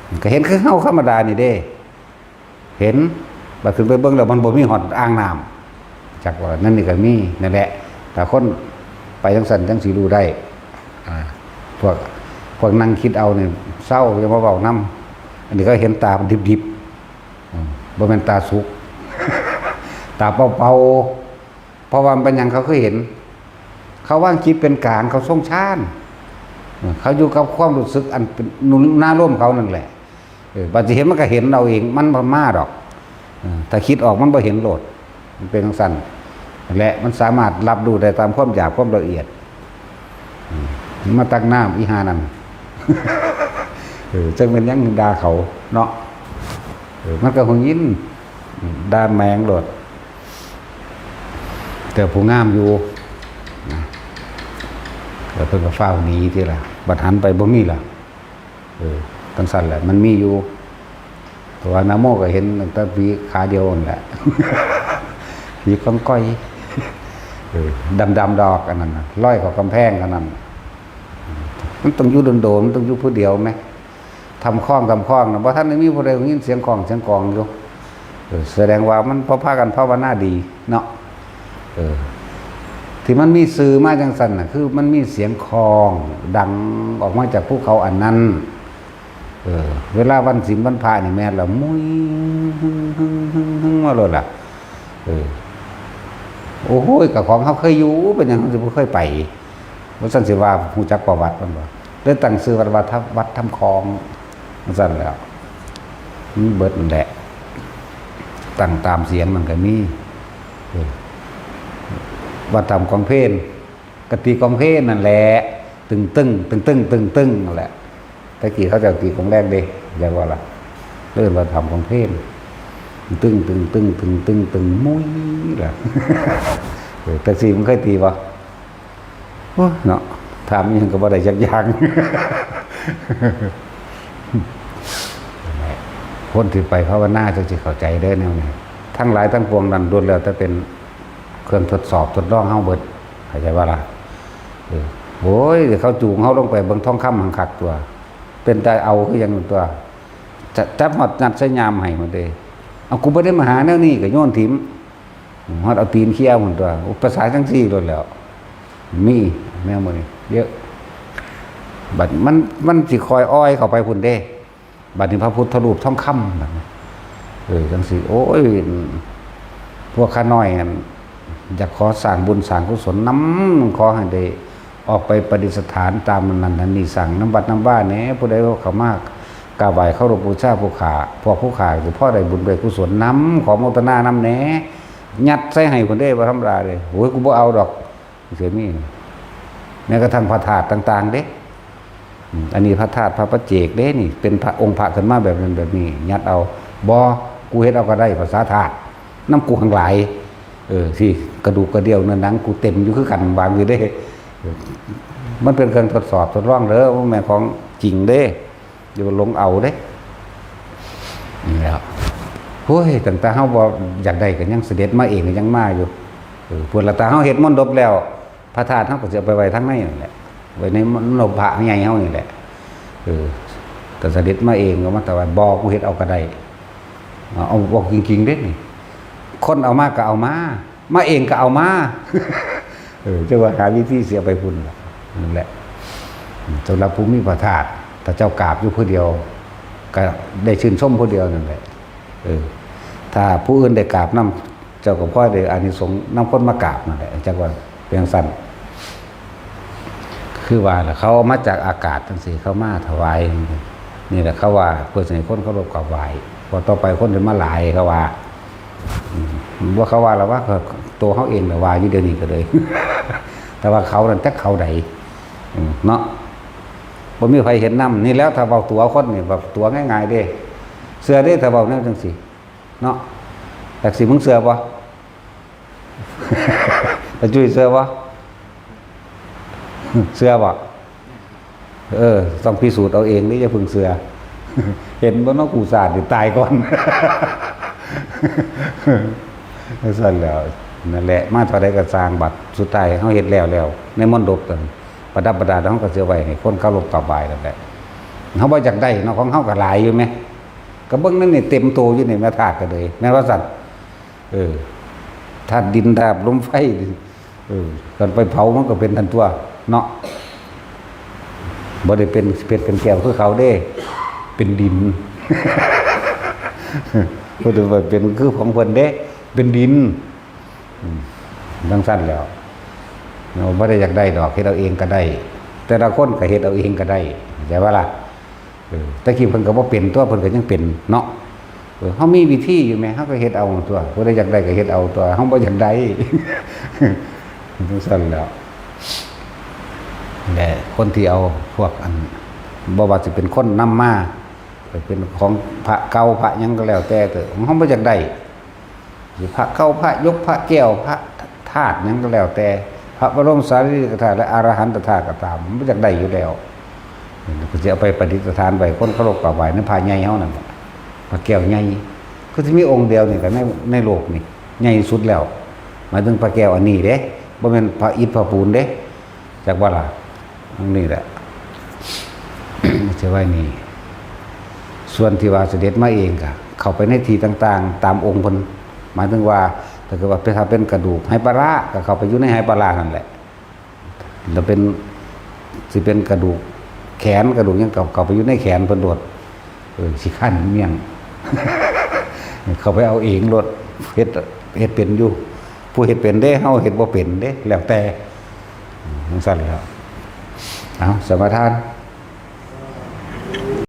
มันก็เห็นคือเฮาธรรมดานี่เด้ เห็น บัดขึ้นไปเบิ่งแล้ว มันบ่มีฮอดอ่างน้ำ จักว่านั่นนี่ก็มี นั่นแหละ ถ้าคนไปจั่งซั้นจั่งสิรู้ได้ อ่า พวก พวกนั่งคิดเอานี่ เซา อย่ามาเว้านำ อันนี้เขาเห็นตามันดิบๆ อืม บ่แม่นตาสุก ตาเปล่าๆ เพราะว่ามันเป็นหยังเขาคือเห็น เขาวางจิตเป็นกลาง เขาทรงฌาน เออ เขาอยู่กับความรู้สึกอันเป็นนุนนารมณ์เขานั่นแหละ เออ บัดสิเห็นมันก็เห็นเอาเอง มันบ่มาดอก เออ ถ้าคิดออกมันบ่เห็นโลด มันเป็นจั่งซั้น และมันสามารถรับรู้ได้ตามความอยากความละเอียด อืม มาตักน้ำอีห่านั่น เออ จั่งเป็นหยังด่าเขาเนาะ เออ มันก็หงยิน ด่าแมงโลด แต่ผู้งามอยู่นะ แล้วเพิ่นก็ฟ้าวหนีทีละ บัดหันไปบ่มีละ เออ จั่งซั้นแหละ มันมีอยู่ แต่ว่านาโมก็เห็นตั้งแต่ผีขาเดียวนั่นแหละ ผีก้องก้อย เออ ดำๆ ดอกอันนั้นน่ะ ลอยเข้ากำแพงอันนั้น มันต้องอยู่โดนๆ มันต้องอยู่ผู้เดียวแหม ถ้ำคลอง ถ้ำคลองน่ะ บ่ทันได้มีผู้ใดยินเสียงคลองเสียงกลองอยู่ เออ แสดงว่ามันพอพากันภาวนาดีเนาะ เออ ที่มันมีชื่อมาจั่งซั้นน่ะ คือมันมีเสียงคลองดังออกมาจากภูเขาอันนั้น เออ เวลาวันศีลวันพระนี่แม่นละ มุ้ย หึ่งๆๆๆๆ มาโลดล่ะ เออ โอ้โห ก็ของเฮาเคยอยู่ เป็นหยังเฮาสิบ่เคยไป ว่าซั่นสิว่าฮู้จักประวัติมันบ่ เลยตั้งชื่อวัดว่าถ้ำ วัดถ้ำคลอง ว่าซั่นแหล้ว มันเบิดนั่นแหละ ตั้งตามเสียงมันก็มี เออ วัดถ้ำคลองเพล ก็ตีกลองเพลนั่นแหละ ตึงตึง ตึงตึง ตึงตึง นั่นแหละ แต่กี้เขาเจ้าตีกลองแรกเด้ อยากว่าล่ะ เอิ้นว่าถ้ำคลองเพล ตึงตึง ตึงตึง ตึงตึง มุ้ยล่ะ เออ แต่สิมันเคยตีบ่ โอ้ยเนาะ ถามอิหยังก็บ่ได้จักอย่าง คนที่ไปภาวนาจั่งสิเข้าใจเด้อแนวนี้ ทั้งหลายทั้งปวงนั่นล้วนแล้วแต่เป็นเครื่องทดสอบทดลองเฮาเบิด เข้าใจบ่ล่ะ เออ โอ้ย เดี๋ยวเขาจูงเฮาลงไปเบิ่งทองคำหั้งคักตั๊ว เป็นตาเอาคือหยังตั๊ว จะจับฮอดยัดใส่ย่ามให้หมดเด้ เอา กูบ่ได้มาหาแนวนี้ ก็โยนถิ่ม ฮอดเอาตีนเขี่ยพุ้นตั๊ว โอ้ ภาษาจั่งซี้โลดแหล้ว มีแนวหมู่นี้เยอะ บัดมัน มันสิคอยอ้อยเข้าไปพุ้นเด้ บัดนี้พระพุทธรูปทองคำบัดนี้ เออ จั่งซี้ โอ้ย พวกข้าน้อยนั่น อยากขอสร้างบุญสร้างกุศลนำ ขอให้ได้ออกไปประดิษฐานตามนั่นนั่นนี่ สร้างนำวัดนำวาแหน่ ผู้ใดเข้ามากราบไหว้เคารพบูชาผู้ข้า พวกผู้ข้าสิพอได้บุญได้กุศลนำ ขอโมทนานำแหน่ ยัดใส่ให้พุ้นเด้ บ่ธรรมดาเด้ โอ้ย กูบ่เอาดอก จั่งซี้มี แม้กระทั่งพระธาตุต่างๆ เด้ อืม อันนี้พระธาตุพระปัจเจกเด้นี่ เป็นพระองค์พระขึ้นมาแบบนั้นแบบนี้ ยัดเอา บ่ กูเฮ็ดเอาก็ได้ ภาษาธาตุ นำกูหั้งหลาย เออ สิ กระดูกกระเดี่ยวเนื้อหนังกูเต็มอยู่คือกัน ว่าจั่งซี้เด้ เออ มันเป็นเครื่องทดสอบทดลองเด้อ บ่แม่นของจริงเด้ อย่าไปหลงเอาเด้ นี่แหละ โอ้ย ตั้งแต่เฮาบ่อยากได้ก็ยังเสด็จมาเองก็ยังมาอยู่ เออ พุ้นละ ถ้าเฮาเฮ็ดมนต์ดบแล้ว พระธาตุเฮาก็สิเอาไปไว้ทางในนั่นแหละ ไว้ในมณฑปพระใหญ่เฮานี่แหละ เออ แต่เสด็จมาเองก็มาถวาย บอกกูเฮ็ดเอาก็ได้ เอา บอกจริงๆเด้นี่ คนเอามาก็เอามา มาเองก็เอามา เออ จะว่าหาวิธีเสียไปพุ่นล่ะ นั่นแหละ สำหรับผู้มีพระธาตุ ถ้าเจ้ากราบอยู่ผู้เดียว ก็ได้ชื่นชมผู้เดียวนั่นแหละ เออ ถ้าผู้อื่นได้กราบนำ เจ้าก็พลอยได้อานิสงส์นำคนมากราบนั่นแหละ จักว่าเป็นจั่งซั่น คือว่าล่ะ เขาเอามาจากอากาศจั่งซี้ เขามาถวาย นี่แหละเขาว่าเพื่อให้คนเคารพกราบไหว้ พอต่อไปคนจะมาหลายเขาว่า อืม บ่เขาว่าล่ะว่า ตัวเขาเองน่ะว่าอยู่เดี๋ยวนี้ก็เลย แต่ว่าเขานั่นจักเขาใด อืม เนาะ บ่มีใครเห็นนำ นี่แล้วถ้าเว้าตั๋วคนนี่ แบบตั๋วง่ายๆเด้ เชื่อเด้ ถ้าเว้าแนวจั่งซี้ เนาะ แต่สิมึงเชื่อบ่ ตาจุ้ยเชื่อบ่ เชื่อบ่ เออ ต้องพิสูจน์เอาเองนี่ อย่าเพิ่งเชื่อ เห็นบ่เนาะ กูสาดนี่ตายก่อน ซั่นแล้ว นั่นแหละ มาเท่าใดก็สร้าง บัดสุดท้ายเฮาเฮ็ดแล้วแล้ว ในมณฑปนั่น ประดับประดา เฮาก็สิเอาไว้ให้คนเคารพกราบไหว้นั่นแหละ เฮาบ่อยากได้เนาะ ของเฮาก็หลายอยู่แหม ก็เบิ่งนั่นนี่ เต็มโตอยู่นี่ แม่ธาตุก็เลย แม่นว่าซั่น เออ ธาตุดิน ธาตุลม ไฟ เออ กันไปเผามันก็เป็นทันตัว เนาะ บ่ได้เป็นเพชรเป็นแก้วคือเขาเด้ เป็นดิน บ่ได้ว่าเป็นคือของเพิ่นเด้ เป็นดิน อืม จั่งซั่นแล้ว เนาะ บ่ได้อยากได้ดอก เฮ็ดเอาเองก็ได้ แต่ละคนก็เฮ็ดเอาเองก็ได้ เข้าใจบ่ล่ะ เออ แต่กี้เพิ่นก็บ่เป็นตัว เพิ่นก็ยังเป็นเนาะ เออ เฮามีวิธีอยู่แหม เฮาก็เฮ็ดเอาตัว ผู้ใดอยากได้ก็เฮ็ดเอาตัว เฮาบ่อยากได้ จั่งซั่นแหล้ว และคนที่เอาพวกอัน บ่ว่าสิเป็นคนนำมา ไปเป็นของพระเก่าพระหยังก็แล้วแต่เถอะ เฮาบ่อยากได้ สิพระเก่า พระยก พระแก้ว พระธาตุหยังก็แล้วแต่ พระบรมสารีริกธาตุและอรหันตธาตุก็ตาม มันอยากได้อยู่แล้ว ก็สิเอาไปประดิษฐานไว้ คนเคารพกราบไหว้ในพระใหญ่เฮานั่นแหละ พระแก้วใหญ่ คือสิมีองค์เดียวนี่แหละใน ในโลกนี่ ใหญ่สุดแล้ว หมายถึงพระแก้วอันนี้เด้ บ่แม่นพระอิฐพระปูนเด้ จักว่าล่ะ อันนี้แหละ จะไว้นี่ ส่วนที่ว่าเสด็จมาเองก็เข้าไปในที่ต่างๆ ตามองค์เพิ่น หมายถึงว่า ถ้าเกิดว่าเป็น ถ้าเป็นกระดูกไหปลาร้า ก็เข้าไปอยู่ในไหปลาร้านั่นแหละ แล้วเป็น สิเป็นกระดูกแขน กระดูกหยังก็เข้าไปอยู่ในแขนเพิ่นโลด เออ สิคันเมี่ยง เข้าไปเอาเองโลด เฮ็ด เฮ็ดเป็นอยู่ ผู้เฮ็ดเป็นเด้ เฮาเฮ็ดบ่เป็นเด้ แล้วแต่ อืม จั่งซั่นแหล้ว เอา สมาทาน